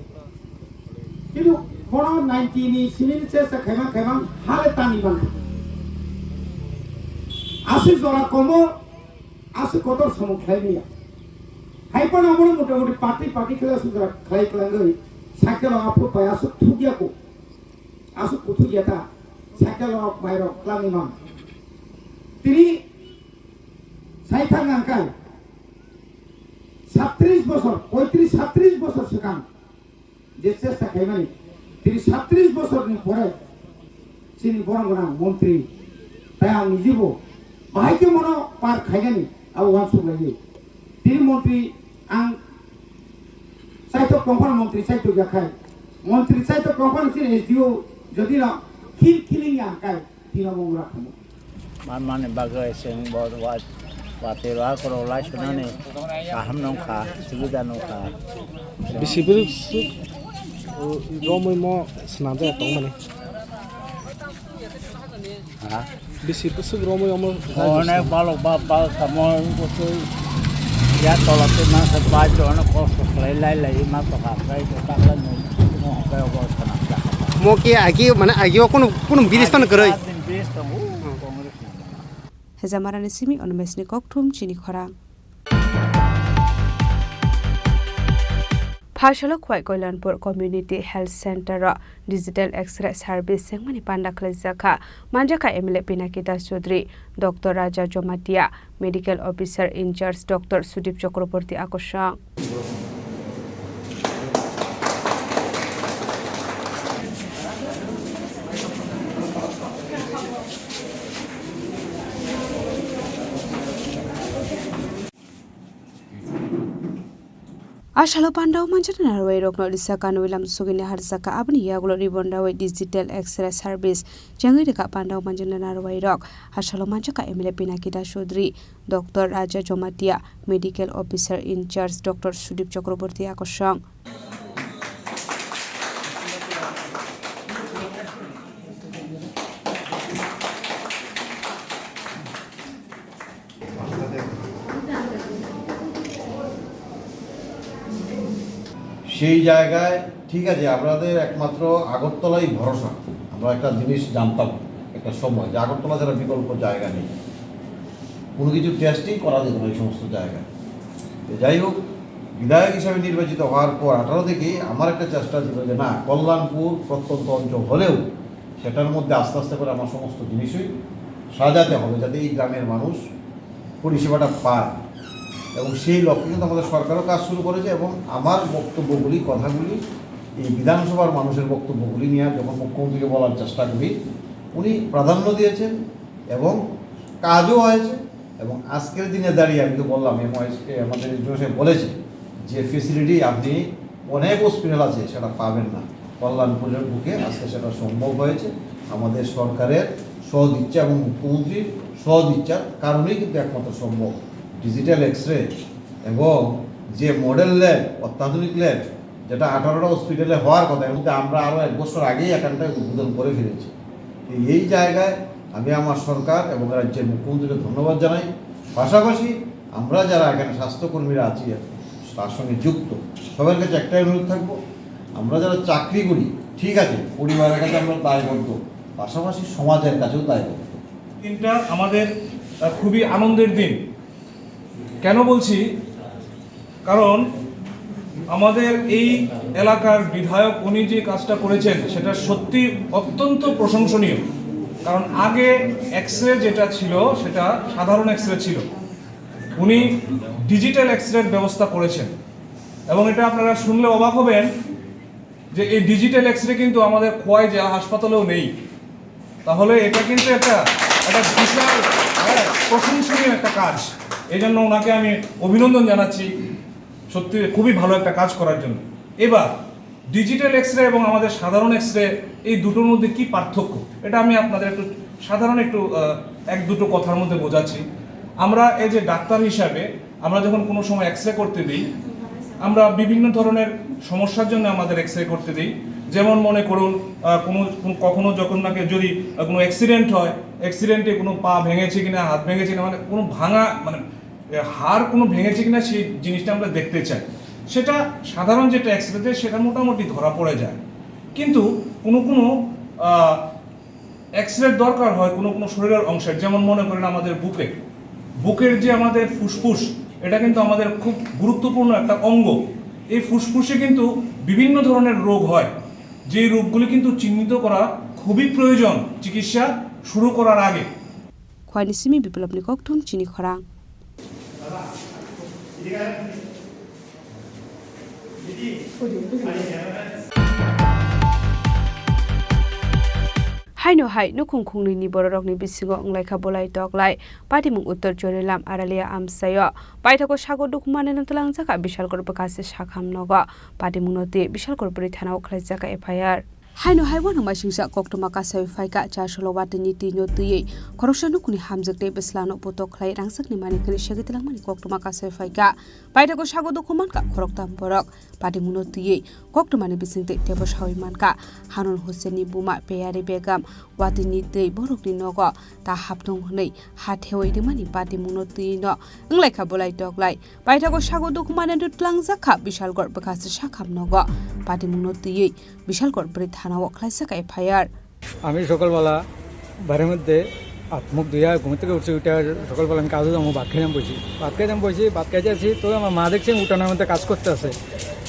Kintu kono ninety ni simi ni chesta khaimang khaimang hale tani bangkha. Aswk jora komo, aswk kotor samung khlai manya. Hai phano omono mota moti party party khlai aswk jora khlai kwlangwi cycle o aphuru pai aswk thukya ko. Aswk kuthuk ya ta, cycle rok, bike rok, kwlangwi mang. Tini sai thang nang kai, satris bosor, poitris satris bosor swkang je chesta khaimani, tini satris bosor ni pore chini borom gwnang montri, tai ang nijibo bahai khe mono par khainani abo uansuk laiwi. Tini montri ang Saitok tongphano montri saitok ya khai. Montri saitok tongphano chini S D O jodi no khil khiling ya khai tino bo ura khamu. Manmani bagwi chwng bo wa-, watwi rohor kwrwk lai sunani kaham nung kha, subida nung kha. Bisi bwrwi swk, o, romwi mo swnamjak tongmani. Ha? Bisi bwswk romwi omo. Onek balok ba, ba, samo bwswk ya tola twi masa ba jono kosto khlai lai lai ma to ka kai to takla no no kai obo sana. Mo ke agi mane agi o kunu, kunu biris pan kwrwi. Biris tongo, Congress ni. Hejamarani simi Onmesni kokthum chini khorang. Phaisalo Khwai Koilanpur Community Health Center o Digital X-ray Service sengmani panda khwlaijakha. Manjakha M L A Pinaki Das Chaudhary, Doctor Raja Jomatia, Medical Officer in Charge Doctor Sudip Chakraborty akosong. A salo pandao manjak narwai rokno risa kanwi lam sugini harjaka aboni yagulo ribon rawi digital X-ray service chengwi rika pandao manjak narwai rok. A salo manjaka M L A Pinaki Das Chaudhary, Doctor Raja Jomatia, Medical Officer in Charge Doctor Sudip Chakraborty akosong. সেই জায়গায় ঠিক আছে, আপনাদের একমাত্র আগরতলাই ভরসা। আমরা একটা জিনিস জানতাম একটা সময় যে আগরতলা ছাড়া বিকল্প জায়গা নেই, কোনো কিছু টেস্টিং করা যেত না এই সমস্ত জায়গায়। তো যাই হোক, বিধায়ক হিসাবে নির্বাচিত হওয়ার পর আঠারো থেকে আমার একটা চেষ্টা ছিল যে না, কল্যাণপুর প্রত্যন্ত অঞ্চল হলেও সেটার মধ্যে আস্তে আস্তে করে আমার সমস্ত জিনিসই সাজাতে হবে, যাতে এই গ্রামের মানুষ পরিষেবাটা পায়। এবং সেই লক্ষ্যে কিন্তু আমাদের সরকারও কাজ শুরু করেছে এবং আমার বক্তব্যগুলি, কথাগুলি এই বিধানসভার মানুষের বক্তব্যগুলি নিয়ে যখন মুখ্যমন্ত্রীকে বলার চেষ্টা করি, উনি প্রাধান্য দিয়েছেন এবং কাজও হয়েছে। এবং আজকের দিনে দাঁড়িয়ে আমি তো বললাম, এমওএইচকে আমাদের জোসেফ বলেছে যে ফেসিলিটি আপনি অনেক হসপিটাল আছে, সেটা পাবেন না। কল্যাণপুরের বুকে আজকে সেটা সম্ভব হয়েছে আমাদের সরকারের সদিচ্ছা এবং মুখ্যমন্ত্রীর সদিচ্ছার কারণেই কিন্তু একমাত্র সম্ভব। ডিজিটাল এক্স রে এবং যে মডেল ল্যাব, অত্যাধুনিক ল্যাব, যেটা আঠারোটা হসপিটালে হওয়ার কথা, এর মধ্যে আমরা আরও এক বছর আগেই এখানটায় উদ্বোধন করে ফেলেছি। তো এই জায়গায় আমি আমার সরকার এবং রাজ্যের মুখ্যমন্ত্রীকে ধন্যবাদ জানাই। পাশাপাশি আমরা যারা এখানে স্বাস্থ্যকর্মীরা আছি, তার সঙ্গে যুক্ত, সবার কাছে একটাই অনুরোধ থাকবো, আমরা যারা চাকরি করি, ঠিক আছে, পরিবারের কাছে আমরা দায়বদ্ধ, পাশাপাশি সমাজের কাছেও দায়বদ্ধ। দিনটা আমাদের, আহ, খুবই আনন্দের দিন। কেন বলছি? কারণ আমাদের এই এলাকার বিধায়ক, উনি যে কাজটা করেছেন, সেটা সত্যি অত্যন্ত প্রশংসনীয়। কারণ আগে এক্স রে যেটা ছিল, সেটা সাধারণ এক্স রে ছিল, উনি ডিজিটাল এক্স রের ব্যবস্থা করেছেন। এবং এটা আপনারা শুনলে অবাক হবেন যে এই ডিজিটাল এক্স রে কিন্তু আমাদের খোয়াই জেলা হাসপাতালেও নেই। তাহলে এটা কিন্তু একটা, একটা বিশাল, হ্যাঁ, প্রশংসনীয় একটা কাজ। এই জন্য ওনাকে আমি অভিনন্দন জানাচ্ছি, সত্যি খুবই ভালো একটা কাজ করার জন্য। এবার ডিজিটাল এক্স রে এবং আমাদের সাধারণ এক্স রে, এই দুটোর মধ্যে কি পার্থক্য, এটা আমি আপনাদের একটু সাধারণ একটু, আহ, এক দুটো কথার মধ্যে বোঝাচ্ছি। আমরা এই যে ডাক্তার হিসাবে আমরা যখন কোনো সময় এক্স রে করতে দিই, আমরা বিভিন্ন ধরনের সমস্যার জন্য আমাদের এক্স রে করতে দিই। যেমন মনে করুন, আহ, কোনো, কোনো, কখনো যখন নাকি যদি, আহ, কোনো অ্যাক্সিডেন্ট হয়, অ্যাক্সিডেন্টে কোনো পা ভেঙেছে কিনা, হাত ভেঙেছে কিনা, মানে কোনো ভাঙা, মানে, আহ, হাড় কোনো ভেঙেছে কিনা, সেই জিনিসটা আমরা দেখতে চাই। সেটা সাধারণ যেটা এক্স রেতে সেটা মোটামুটি ধরা পড়ে যায়। কিন্তু কোনো কোনো, আহ, এক্স রে দরকার হয় কোনো কোনো শরীরের অংশের, যেমন মনে করেন আমাদের বুকে, বুকের যে আমাদের ফুসফুস, এটা কিন্তু আমাদের খুব গুরুত্বপূর্ণ একটা অঙ্গ। এই ফুসফুসে কিন্তু বিভিন্ন ধরনের রোগ হয়, যেই রোগগুলি কিন্তু চিহ্নিত করা খুবই প্রয়োজন চিকিৎসা শুরু করার আগে। Khwani simi biplopni kokthum chini khorang. Haino hai nukhung khungnwi ni bororokni bisingo wnglaikha bolai toklai. Patimung Uttor Chorilam Aralia amchaio paithago sago dukhu maneno twlangjakha Bishalgor bwkhase sakham nogo. Patimungno twi Bishalgor bwrwi thanao khlaijak F I R. Haino hai wano masingsa koktwma kasawi phaikha Chasolo watwini twino twiwi khoroksa nukhungni hamjwk tei bwslano putok khlai rangchakni manwi khwnwi segwi twlangmani koktwma kasawi phaikha. Paithago sago dukhu mankha khoroktham borok. Patimungno twiwi koktwmani bisingtwi teibo sawi mankha Hanun Hussainni buma Peyari Begum watwini twi borokni nogo ta hapthung hwnwi ha thewi rwmani patimungno twiwino wnglaikha bolai toklai. Paithago sago dukhu maneno twlangjakha Bishalgor bwkhase sakham nogo. Patimungno twiwi Bishalgor bwrwi thanao khlaijak F I R. আমি সকালবেলা বাড়ির মধ্যে হাত মুখ ধুইয়া ঘুম থেকে উঠছি, উঠে সকালবেলা আমি কাজে যাবো, ভাত খেয়ে আমি বসি, ভাত খেয়ে আমি বসি, ভাত খাইতে আসি, তো আমার মা দেখছি আমি উঠানের মধ্যে কাজ করতে আছে।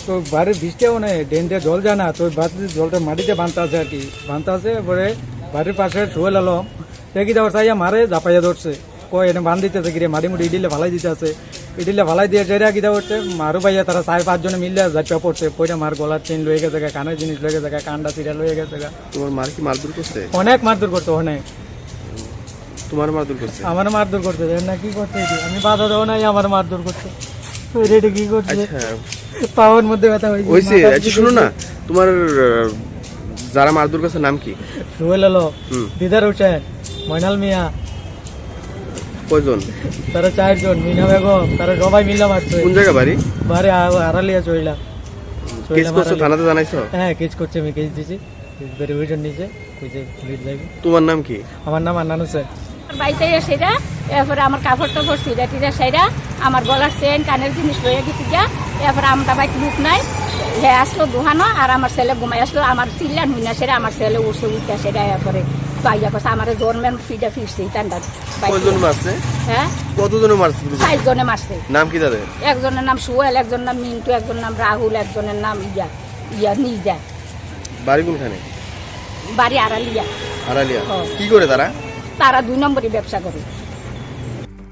তো বাইরে বৃষ্টি মানে ড্রেন দিয়ে জল যায় না, তো বাড়িতে জলটা মাটিতে বাঁধতে আছে আর কি, বাঁধতে আছে। পরে বাড়ির পাশে সোহেল আলম দেখি, তারপর চাইয়া মারে ঝাপাইয়া ধরছে। কয়, "এনে বান দিতেছে কিরে, মাটি মুটি ইডিলে ফালাই দিতেছে।" ইডিলে ফালাই দিয়ে যেটা কিতা করছে, মারু ভাইয়া তারা চার পাঁচ জনে মিললে ঝাঁপিয়া পড়ছে। পড়ে মার গলার চেইন লয়ে গেছে গা, কানের জিনিস লয়ে গেছে গা, কানটা চিরা লয়ে গেছে গা। তোমার মার কি মারধর করছে? অনেক মারধর করছে, অনেক। তোমার মারধর করছে? আমার মারধর করছে, জানি না কি করছে এটি। আমি বাধা দেওয়া নাই, আমার মারধর করছে। তো এটা, এটা কি করছে? আচ্ছা। পাওয়ার মধ্যে ব্যথা হয়েছে, ওই যে, মাথার আচ্ছা, দিকে শোনো না, হয়েছে। তোমার, আহ, যারা মারধর করছে নাম কি? সোহেল আলম, হুম। দিদার হোসেন, ময়নাল মিয়া। কয়জন? তারা চারজন, মিনা বেগম, তারা সবাই মিলে মারছে। কোন জায়গা বাড়ি? বাড়ি আ-, আড়ালিয়া চইলা। কেস চইলা করছো, মারালি। থানাতে জানাইছো? হ্যাঁ, কেস করছে, আমি কেস দিছি। ভেরিফিকেশন নিছে, কইছে পুলিশ যাইবে। তোমার নাম কি? আমার নাম আন্নান হোসেন। আমার বাড়িতে এসে এরা, এরপরে আমার কাপড় টাপড় ছিঁড়া টিড়া সেরা, আমার গলার চেন, কানের জিনিস লইয়া গেছে গিয়া। এরপরে আমরা বাড়িতে লোক নাই, হে আসলো দোহানো, আর আমার ছেলে ঘুমাই আসলো, আমার চিল্লান হুইনা সেরা, আমার ছেলে উঠছে, উঠতে সেরা, এরপরে তো আইয়া কইছে, আমার জন্মের ফিডা ফিরছে, তান্ডা। কয়জন মারছে? হ্যাঁ? কতজনে মারছে? চারজনে মারছে। নাম কি তাদের? একজনের নাম সুয়েল, একজনের নাম মিন্টু, একজনের নাম রাহুল, একজনের নাম ইয়া, ইয়া নিজা। বাড়ি কোনখানে? বাড়ি আড়ালিয়া। আড়ালিয়া। হ্যাঁ। কি করে তারা? তারা দুই নম্বরই ব্যবসা করে।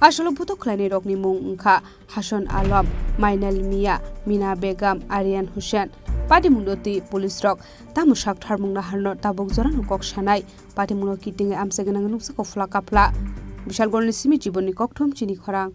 Asolo butok khlainai rokni mung wngkha Hasan Alam, Mainal Mia, Mina Begum, Aryan Hussain. Patimungno twi police rok tamo sak tharmung naharno tabuk jorano kok sanai. Patimungno kitingwi amchai gwnangwi nukjago phla kaphla. Bishalgorni simi Jibonni Kokthum chini khorang.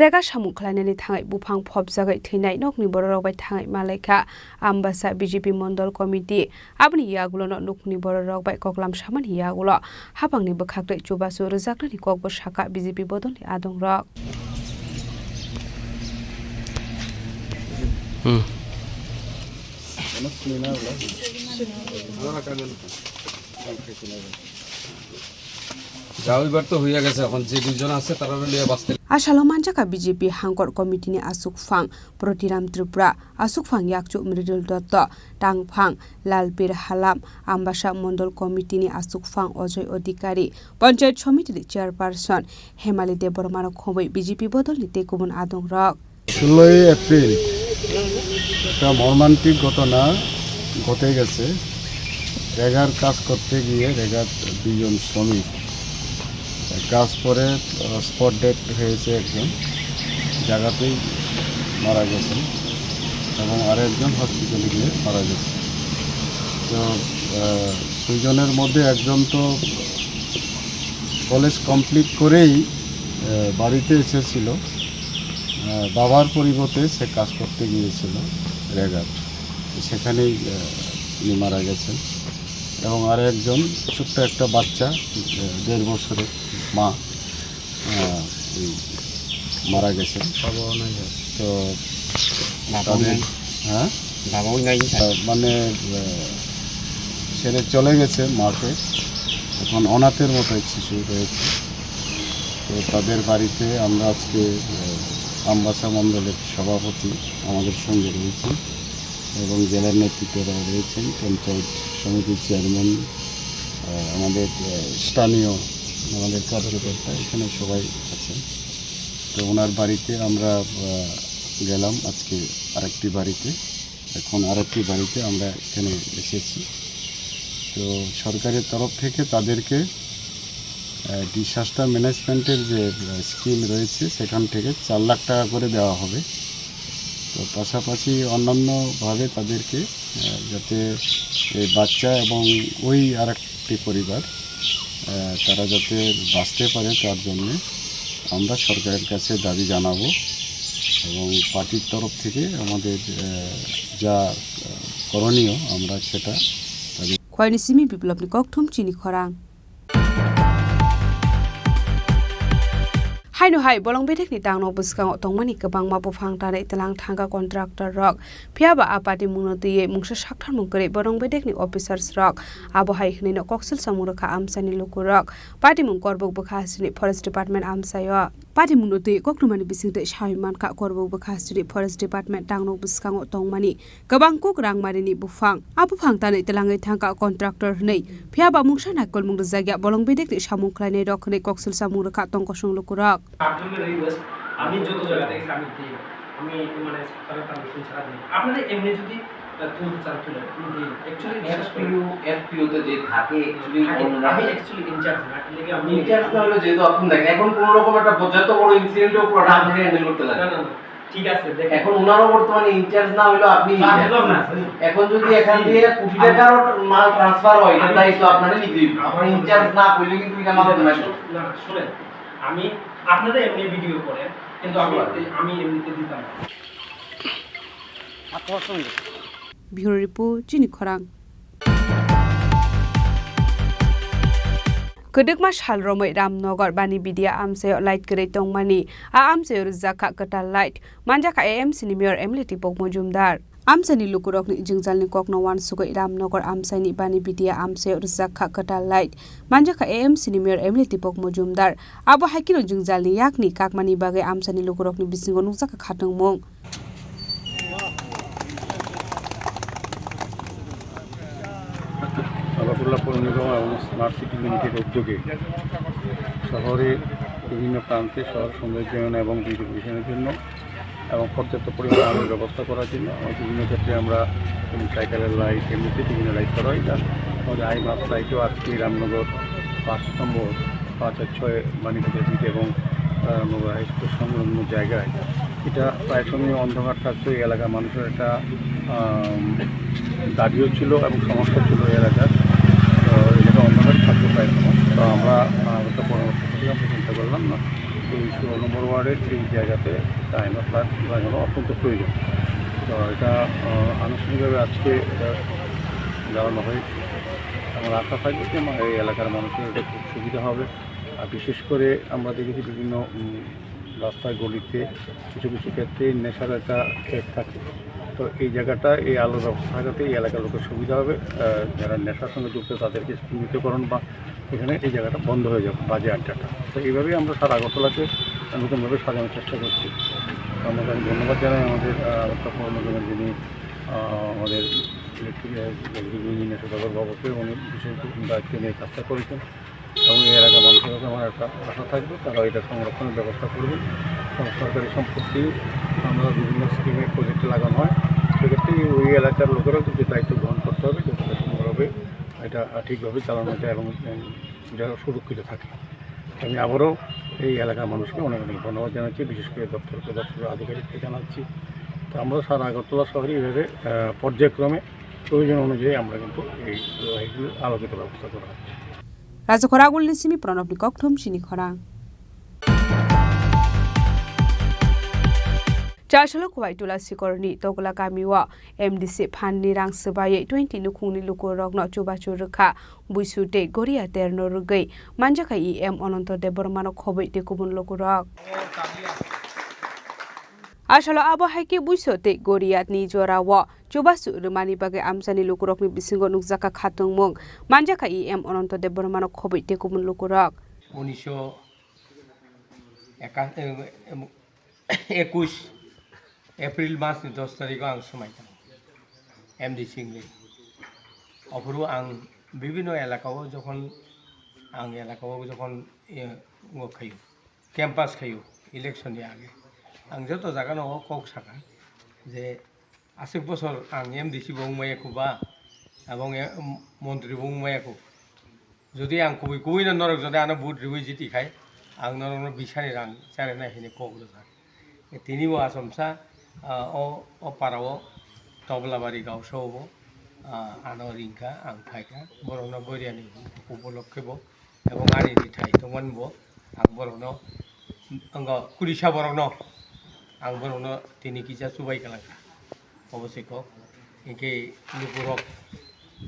Rega samung khlainani thangwi buphang phobjagwi thwinai nokni bororok bai thangwi malaikha Ambasa B J P Mondol Committee. Aboni yagulono nokni bororok bai koklam samani yagulo hapangni bwkhaktwi chubachu rwjaknani kokbo sakha B J P bodolni adongrok. Hmm. যা হইবার তো হইয়া গেছে, এখন যে দুইজন আছে তারা লইয়া বাঁচতে। A salo manjakha B J P hangkor committee ni aswk phang Protiram Tripura, aswk phang yakchu Mridul Dotto, tangphang Lalpir Halam, Ambasa Mondol committee ni aswk phang Ojoy Odhikari, Panchayat Somiti ni chairperson Hemali Debbarma rok khobwi B J P bodol ni tei kubun adong rok. ষোলোই এপ্রিল একটা মর্মান্তিক ঘটনা ঘটে গেছে। রেগার কাজ করতে গিয়ে রেগার দুইজন শ্রমিক কাজ করে, আহ, স্পট ডেড হয়েছে একজন, জায়গাতেই মারা গেছেন এবং আরেকজন হসপিটালে গিয়ে মারা গেছে। তো, আহ, দুইজনের মধ্যে একজন তো কলেজ কমপ্লিট করেই, আহ, বাড়িতে এসেছিল। আহ, বাবার পরিবর্তে সে কাজ করতে গিয়েছিল রেগার, তো সেখানেই, আহ, উনি মারা গেছেন। এবং আরও একজন ছোট্ট একটা বাচ্চা, আহ, দেড় বছরের মা, আহ, এই মারা গেছেন। বাবাও নাই আর। তো বাবাও তাদের, নাই। হ্যাঁ? বাবাও নাই। আহ, মানে, আহ, ছেড়ে চলে গেছে মাকে। এখন অনাথের মতো এক শিশু রয়েছে। তো তাদের বাড়িতে আমরা আজকে, আহ, আমবাসা মণ্ডলের সভাপতি আমাদের সঙ্গে রয়েছেন এবং জেলার নেতৃত্বরা রয়েছেন, পঞ্চায়েত সমিতির চেয়ারম্যান, আহ, আমাদের, আহ, স্থানীয় আমাদের কার্যকর্তা এখানে সবাই আছেন। তো ওনার বাড়িতে আমরা, আহ, গেলাম আজকে আরেকটি বাড়িতে। এখন আরেকটি বাড়িতে আমরা এখানে এসেছি। তো সরকারের তরফ থেকে তাদেরকে, আহ, ডিজাস্টার ম্যানেজমেন্টের যে, আহ, স্কিম রয়েছে, সেখান থেকে চার লাখ টাকা করে দেওয়া হবে। তো পাশাপাশি অন্যান্যভাবে তাদেরকে, আহ, যাতে এই বাচ্চা এবং ওই আরেকটি পরিবার, আহ, তারা যাতে বাঁচতে পারে, তার জন্যে আমরা সরকারের কাছে দাবি জানাবো এবং পার্টির তরফ থেকে আমাদের, আহ, যা, আহ, করণীয় আমরা সেটা তাদের Khoini simi biplopni kokthum chini khorang. Haino hai bolong bedekni tangno bwskango tongmani kwbangma buphang tanwi tlang thangkha contractor rok. Phiya ba a patimungno twiwi mungsa saktharmung kwrwi bolong bedekni officers rok. Abo hai hwnwino koksil samung rwkha amchaini lukurok. Patimung Korbuk bwkha hasteni Forest Department amchaio. Patimungno twi kokrumani bisingtwi sawi mankha Korbuk bwkha hasteni Forest Department tangno bwskango tongmani kwbang kuk rangmarini buphang. A buphang tanwi twlangwi thangkha contractor hwnwi. Phiya ba mungsa naikolmung rwjakya bolong bedekni samung khlainai rok hwnwi koksil samung rwkha tongkosong lukurok. পাবলিকের রিকোয়েস্ট, আমি যত জায়গা থেকে সাবমিট দিই, আমি মানে সাতারা পারমিশন ছাড়া দিই। আপনারা এমনি যদি, আহ, তুলতে চান তুলেন, আমি দিই। অ্যাকচুয়ালি বিশেষ করে এফপিও, এফপিও তে যে থাকে, অ্যাকচুয়ালি থাকে, ওনারা আমি অ্যাকচুয়ালি ইনচার্জ না, এর লেগে আমি ইনচার্জ না হলে যেহেতু আপনি দেখেন, এখন কোনো রকম একটা ব-, যত বড় ইনসিডেন্টও পুরো আপনি হ্যান্ডেল করতে লাগে। না, না, না, ঠিক আছে, দেখেন। এখন ওনারও বর্তমানে ইনচার্জ না হলেও আপনি না, ইনচার্জ। না, না। এখন যদি এখান দিয়ে কোটি টাকারও মাল ট্রান্সফার হয়, এটার দায়িত্ব আপনারা নিতে হবে। আমার ইনচার্জ না করলে কিন্তু এটা মানতে না, পারবে। না, শুনেন, আমি, আপনারা এমনি ভিডিও করেন, কিন্তু আমি, আমি এমনিতে দিতাম না। Bureau Report, chini khorang. Kwdwkma sal romwi Ramnagar Bani Bidia amchaio light kwrwi tongmani. A amchaio rwjak kha kwtal light. Manjakha A M C ni mayor M L A Deepak Majumdar. Amchaini lukurokni jwngjalni kokno uansugwi Ramnagar amchaini Bani Bidia amchaio rwjak kha kwtal light. Manjakha A M C ni mayor M L A Deepak Majumdar. Abo hai kheno jwngjalni yakni kakmani bagwi amchaini lukurokni bisingo nukjakha khatungmung. Agartala পৌর নিগম এবং smart city limited উদ্যোগে শহরে বিভিন্ন প্রান্তে শহর সৌন্দর্যায়ন এবং বিউটিফিকেশনের জন্য এবং পর্যাপ্ত পরিমাণ আলোর ব্যবস্থা করার জন্য আমরা বিভিন্ন ক্ষেত্রে আমরা, উম, সাইকেলের লাইট, এমনিতে বিভিন্ন লাইট করা হয়। এটা আমাদের আই মাস সাইটও আজকে রামনগর পাঁচ নম্বর, পাঁচ আর ছয় বাণিজ্য স্ট্রিট এবং, আহ, মোগরা হাই স্কুল সংলগ্ন জায়গায় এটা প্রায় সময় অন্ধকার থাকতো। এই এলাকার মানুষের একটা, আম, দাবিও ছিল এবং সমস্যা ছিল এই এলাকার। তো এলাকা অন্ধকার থাকতো প্রায় সময়। তো আমরা, আহ, একটা পরামর্শ করলাম, আমরা চিন্তা করলাম না, এই ষোলো নম্বর ওয়ার্ডের এই জায়গাতে টাইমার লাগানো অত্যন্ত প্রয়োজন। তো এটা, আহ, আনুষ্ঠানিকভাবে আজকে এটা জ্বালানো হয়েছে। আমার আশা থাকবে যে আমার এই এলাকার মানুষের এটা খুব সুবিধা হবে। আর বিশেষ করে আমরা দেখেছি বিভিন্ন, উম, রাস্তায় গলিতে কিছু কিছু ক্ষেত্রে নেশার একটা সেট থাকে। তো এই জায়গাটা, এই আলোর ব্যবস্থা থাকাতে এই এলাকার লোকের সুবিধা হবে। আহ, যারা নেশার সঙ্গে যুক্ত তাদেরকে চিহ্নিতকরণ বা এখানে এই জায়গাটা বন্ধ হয়ে যাবে বাজে আড্ডাটা। তো এইভাবেই আমরা সারা আগরতলাকে নতুনভাবে সাজানোর চেষ্টা করছি। তো আমরা তাকে ধন্যবাদ জানাই আমাদের, আহ, রক্ষা কর্মীদের যিনি, আহ, আমাদের ইলেকট্রিক, আহ, ইলেকট্রিক ইঞ্জিনিয়ার সদাগর বাবুকে উনি বিশেষ দায়িত্ব নিয়ে কাজটা করেছেন। এবং এই এলাকার মানুষের কাছে আমার একটা আশা থাকবে, তারা এটা সংরক্ষণের ব্যবস্থা করবেন। কারণ সরকারি সম্পত্তি আমরা বিভিন্ন স্কিমে প্রজেক্টে লাগানো হয়, সেক্ষেত্রে ওই এলাকার লোকেরাও কিছু দায়িত্ব গ্রহণ করতে হবে, যাতে সুন্দরভাবে এটা ঠিকভাবে চালানো যায় এবং, উম, যারা সুরক্ষিত থাকে। আমি আবারও এই এলাকার মানুষকে অনেক অনেক ধন্যবাদ জানাচ্ছি, বিশেষ করে দপ্তরকে, দপ্তরের আধিকারিককে জানাচ্ছি। তো আমরা সারা আগরতলা শহরে এইভাবে, আহ, পর্যায়ক্রমে প্রয়োজন অনুযায়ী আমরা কিন্তু এই লাইটগুলো আলোকিত ব্যবস্থা করা হচ্ছে। Rajakhor Agulni simi Pranobni kokthum chini khorang. Chasolo Khowai Tula Sikorni Togla kamio M D C phanni rang swbaiwi twenty nukhungni lukurokno chubachu rwkha. Buisu tei Goria terno rwgwi manjakha E M Ananto Debbarmano khobwi tei kubun lukurok. Asalo abo hai khe Buiso tei Goriatni jorao chubachu rwmani bagwi amchaini lukurokni bisingo nukjakha khatungmung. Manjakha E M Ananto Debbarmano khobwi tei kubun lukurok. Unisho eka-, em, em, ekush April mas ni dos tarikh o ang swmai tongo M D C wngwi. Ophuru ang bibhinno elaka o jokhon, ang elaka o jokhon, e, ngo khaio, campaign khaio election ni age, ang joto jaga no o kok saka je aswk bosor ang M D C bo wngmaya kho ba, abong, e, montri bo wngmaya kho. Jodi ang kubui kubui no norok jodi ano vote riwi jiti khai, ang norok no bisani rang chari nai hini kok rwjak. Tini bo achomsa, ah, o, o para o Toblabari gausao bo, ah, ano ringkha, ang phaikha, borok no Goriani upolokhe bo, ebong ani rithai tongmani bo, ang borok no, wngkha kurisa borok no, ang borok no tini kisa chubai kalangkha. Obo se kok. Hinkhe lukurok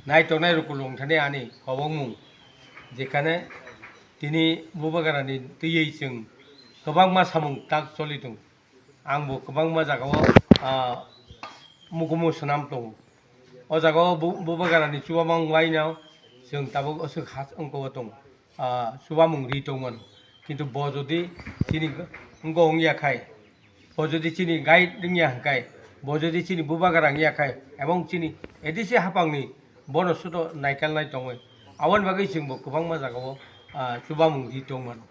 nai tongnai lukurok thani ani kobongmung, jekhane tini Bubagrani twiwi chwng kwbangma samung tak choli tongo. Ang bo kwbangma jagao, ah, mukumu swnam tongo. O jagao Bu-, Bubagrani chubamung laino chwng tabuk aswk ha wngkha o tongo. Ah, chubamung ri tongmano. Kintu bo jodi chini wngkha wngya khai, bo jodi chini guide wngya hwnkhe, bo jodi chini Bubagra wngya khai, ebong chini A D C hapangni bono sudo naikalnai tongwi. Aboni bagwi chwngbo kwbangma jagao, ah, chubamung ri tongmano.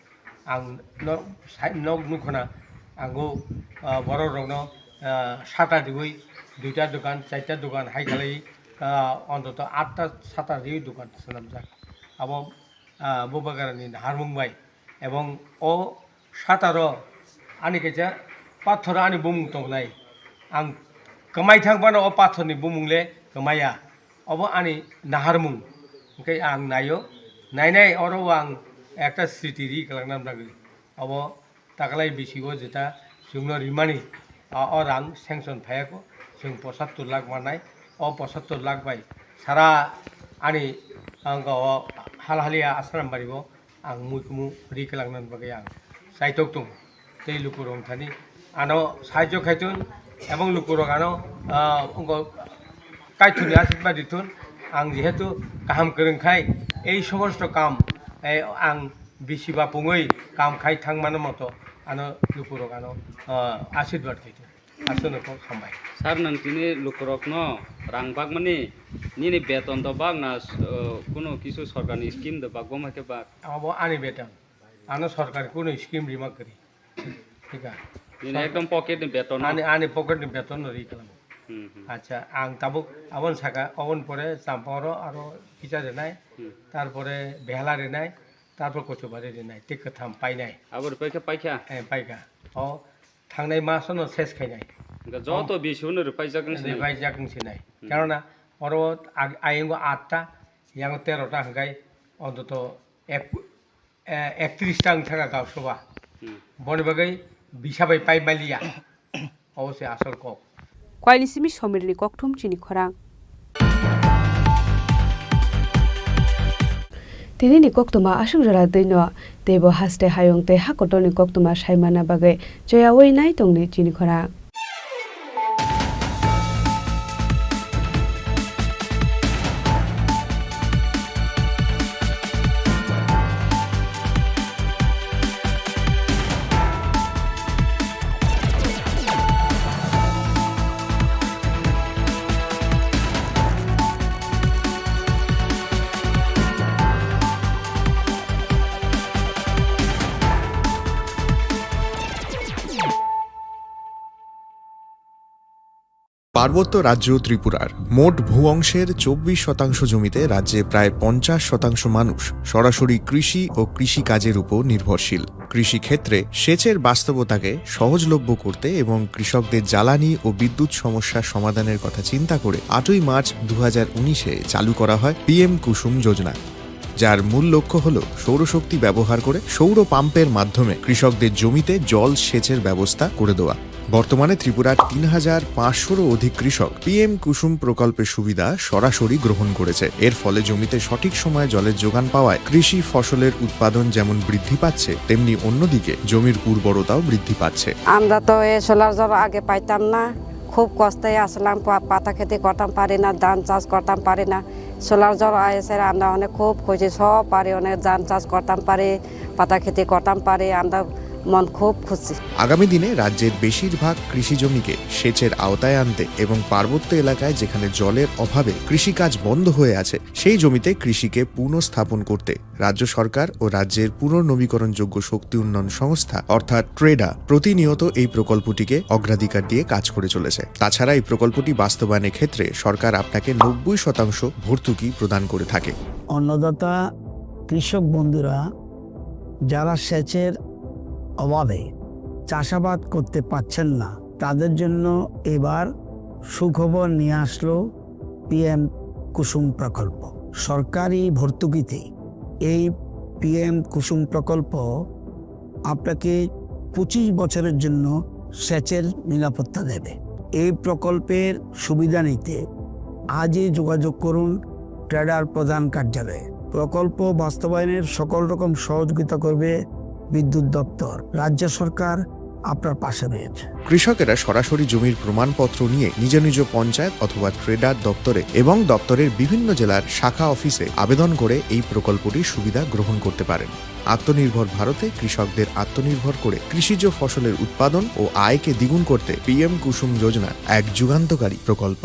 Ang no, sai, nok nukho na, ang o, ah, borok rokno, ah, sata riwi duita dokan, charta dokan hai khalai, ah, ontoto atta sata riwi dokan swnamjak. Abo ah, Bubagrani naharmung bai, ebong o sataro ani kaisa pathor ani bumung tongnai. Ang kwmai thang phano o pathorni bumung le kwmaya. Obo ani naharmung. Hwnkhe ang naio, nainai oro o ang ekta sriti ri kwlangna bagwi. Obo Taklai bisingo jeta chwngno rimani, a, o rang sanction phaiya kho, chwng pochattor lakh mannai, o pochattor lakh bai sara ani ang o hal halia Asram bari o ang muikumu ri kwlangna bagwi ang chaitok tongo. Tei lukurok thani ano sahajyo khaitun ebong lukurok ano, a, wngkha Kaitorni asirbat ritun, ang jehetu kaham kwrwng khai, ei somosto kam, ei ang bisi ba pungwi kam khai thang mano moto, ano lukurok ano, ah, asirbat khai thung. Aswkno kok hambai. Sir, nwng tini lukurokno rang bakmani, nini beton do bak na, ah, kuno kisu sorkarni scheme do bak, bo hai khe bak? Abo ani beton. Ano sorkar kuno scheme rima kwrwi. Thik a. Nini ekdom pocket ni beton no? Ani, ani pocket ni beton no ri kalam. Hmm, hmm. Acha, ang tabuk abon saka, abon pore Champoro aro kisa rinai, hmm, tarpore Behela rinai, tarpor Kochubari rinai, tik katham painai. Abo ri paikha, paikha? Eh, paikha. O, thangnai maso no ses khainai. Hingkha joto, o, bisu no ri paijak wng sinai. Ri paijak wng sinai. Hmm. Karona oro ag-, ayengo atta, yango tero ta hingkai ontoto ek, eh, ektris ta wng thaka gausaba. Hmm. Boni bagwi bisa bai pai maliya. Obo se asol kok. Kwaini simi Somirni kokthum chini khorang. Tinini koktwma aswk jora twino, teibo haste hayung tei hakotorni koktwma saimana bagwi choyaui nai tongni chini khorang. পার্বত্য রাজ্য ত্রিপুরার মোট ভূ অংশের চব্বিশ শতাংশ জমিতে রাজ্যে প্রায় পঞ্চাশ শতাংশ মানুষ সরাসরি কৃষি ও কৃষিকাজের উপর নির্ভরশীল। কৃষিক্ষেত্রে সেচের বাস্তবতাকে সহজলভ্য করতে এবং কৃষকদের জ্বালানি ও বিদ্যুৎ সমস্যা সমাধানের কথা চিন্তা করে আটই মার্চ দু হাজার উনিশে চালু করা হয় পিএম কুসুম যোজনা, যার মূল লক্ষ্য হল সৌরশক্তি ব্যবহার করে সৌর পাম্পের মাধ্যমে কৃষকদের জমিতে জল সেচের ব্যবস্থা করে দেওয়া। বর্তমানে ত্রিপুরার তিন হাজার পাঁচশোরও অধিক কৃষক পিএম কুসুম প্রকল্পের সুবিধা সরাসরি গ্রহণ করেছে। এর ফলে জমিতে সঠিক সময়ে জলের যোগান পাওয়ায় কৃষি ফসলের উৎপাদন যেমন বৃদ্ধি পাচ্ছে, তেমনি অন্যদিকে জমির উর্বরতাও বৃদ্ধি পাচ্ছে। আমরা তো এ সোলার জল আগে পাইতাম না, খুব কষ্টে আসলাম, পা-, পাতা খেতে করতাম পারি না, ধান চাষ করতাম পারি না। সোলার জল এসে আমরা অনেক খুব খুশি, সব পারি, অনেক ধান চাষ করতাম পারি, পাতা খেতে করতাম পারি, আমরা মন খুব খুশি। আগামী দিনে রাজ্যের বেশিরভাগ কৃষি জমিকে সেচের আওতায় আনতে এবং পার্বত্য এলাকায় যেখানে জলের অভাবে কৃষিকাজ বন্ধ হয়ে আছে, সেই জমিতে কৃষিকে পুনঃস্থাপন করতে রাজ্য সরকার ও রাজ্যের পুনর্নবীকরণযোগ্য শক্তি উন্নয়ন সংস্থা অর্থাৎ ট্রেডা প্রতিনিয়ত এই প্রকল্পটিকে অগ্রাধিকার দিয়ে কাজ করে চলেছে। তাছাড়া এই প্রকল্পটি বাস্তবায়নের ক্ষেত্রে সরকার আপনাকে নব্বই শতাংশ ভর্তুকি প্রদান করে থাকে। অন্নদাতা কৃষক বন্ধুরা যারা সেচের অভাবে চাষাবাদ করতে পারছেন না, তাদের জন্য এবার সুখবর নিয়ে আসলো পিএম কুসুম প্রকল্প। সরকারি ভর্তুকিতে এই পিএম কুসুম প্রকল্প আপনাকে পঁচিশ বছরের জন্য সেচের নিরাপত্তা দেবে। এই প্রকল্পের সুবিধা নিতে আজই যোগাযোগ করুন ট্রেডার প্রধান কার্যালয়ে। প্রকল্প বাস্তবায়নের সকল রকম সহযোগিতা করবে বিদ্যুৎ দপ্তর। রাজ্য সরকার আপনার পাশে রয়েছে। কৃষকেরা সরাসরি জমির প্রমাণপত্র নিয়ে নিজ নিজ পঞ্চায়েত অথবা ট্রেডার দপ্তরে এবং দপ্তরের বিভিন্ন জেলার শাখা অফিসে আবেদন করে এই প্রকল্পটির সুবিধা গ্রহণ করতে পারেন। আত্মনির্ভর ভারতে কৃষকদের আত্মনির্ভর করে কৃষিজ ফসলের উৎপাদন ও আয়কে দ্বিগুণ করতে পিএম কুসুম যোজনা এক যুগান্তকারী প্রকল্প।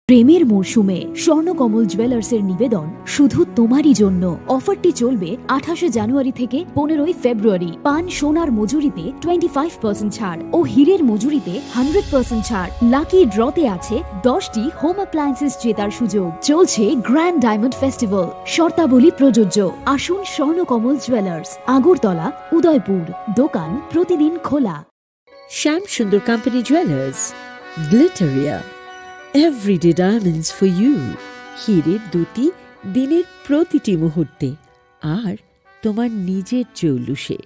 প্রেমের মরশুমে স্বর্ণকমল জুয়েলার্সের নিবেদন শুধু তোমারই জন্য। অফারটি চলবে আঠাশে জানুয়ারি থেকে পনেরোই ফেব্রুয়ারি। পান সোনার মজুরিতে টোয়েন্টি ফাইভ পার্সেন্ট ছাড় ও হীরের মজুরিতে হান্ড্রেড পার্সেন্ট ছাড়। লাকি ড্রতে আছে দশটি হোম অ্যাপ্লায়েন্সেস জেতার সুযোগ। চলছে গ্র্যান্ড ডায়মন্ড ফেস্টিভ্যাল, শর্তাবলী প্রযোজ্য। আসুন স্বর্ণকমল জুয়েলার্স, আগরতলা, উদয়পুর। দোকান প্রতিদিন খোলা। Shyam Sundar company jewellers, Glitteria, everyday diamonds for you. হীরের দ্যুতি দিনের প্রতিটি মুহূর্তে, আর তোমার নিজের জৌলুসে।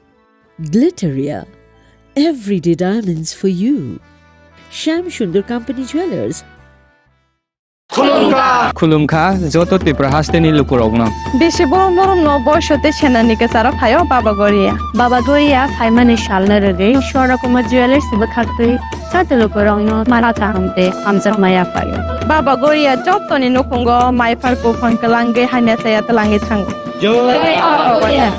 Glitteria, everyday diamonds for you. Shyam Sundar company jewellers. Khulumkha, joto Tripura hasteni lukurokno. Bisi borom borom no boisote senani kecharo phaio Baba Goria. Baba Goria phaimani salno rwgwi Swarna Kumar Jewellers bwkhaktwi joto lukurokno mara kaham tei hamjakma yaphaio. Baba Goria jotoni nukhungo mai phar buphang kwlangwi hamya chaya twlangwi thango. Jai Baba Goria.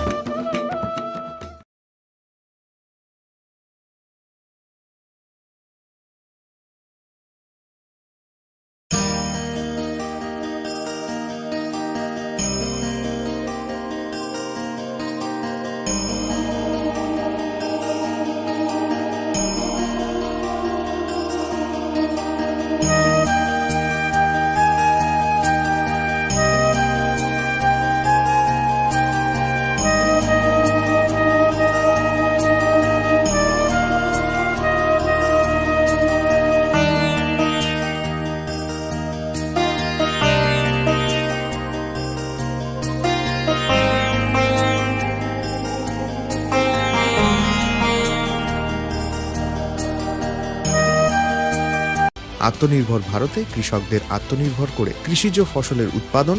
আত্মনির্ভর ভারতে কৃষকদের আত্মনির্ভর করে কৃষিজ ফসলের উৎপাদন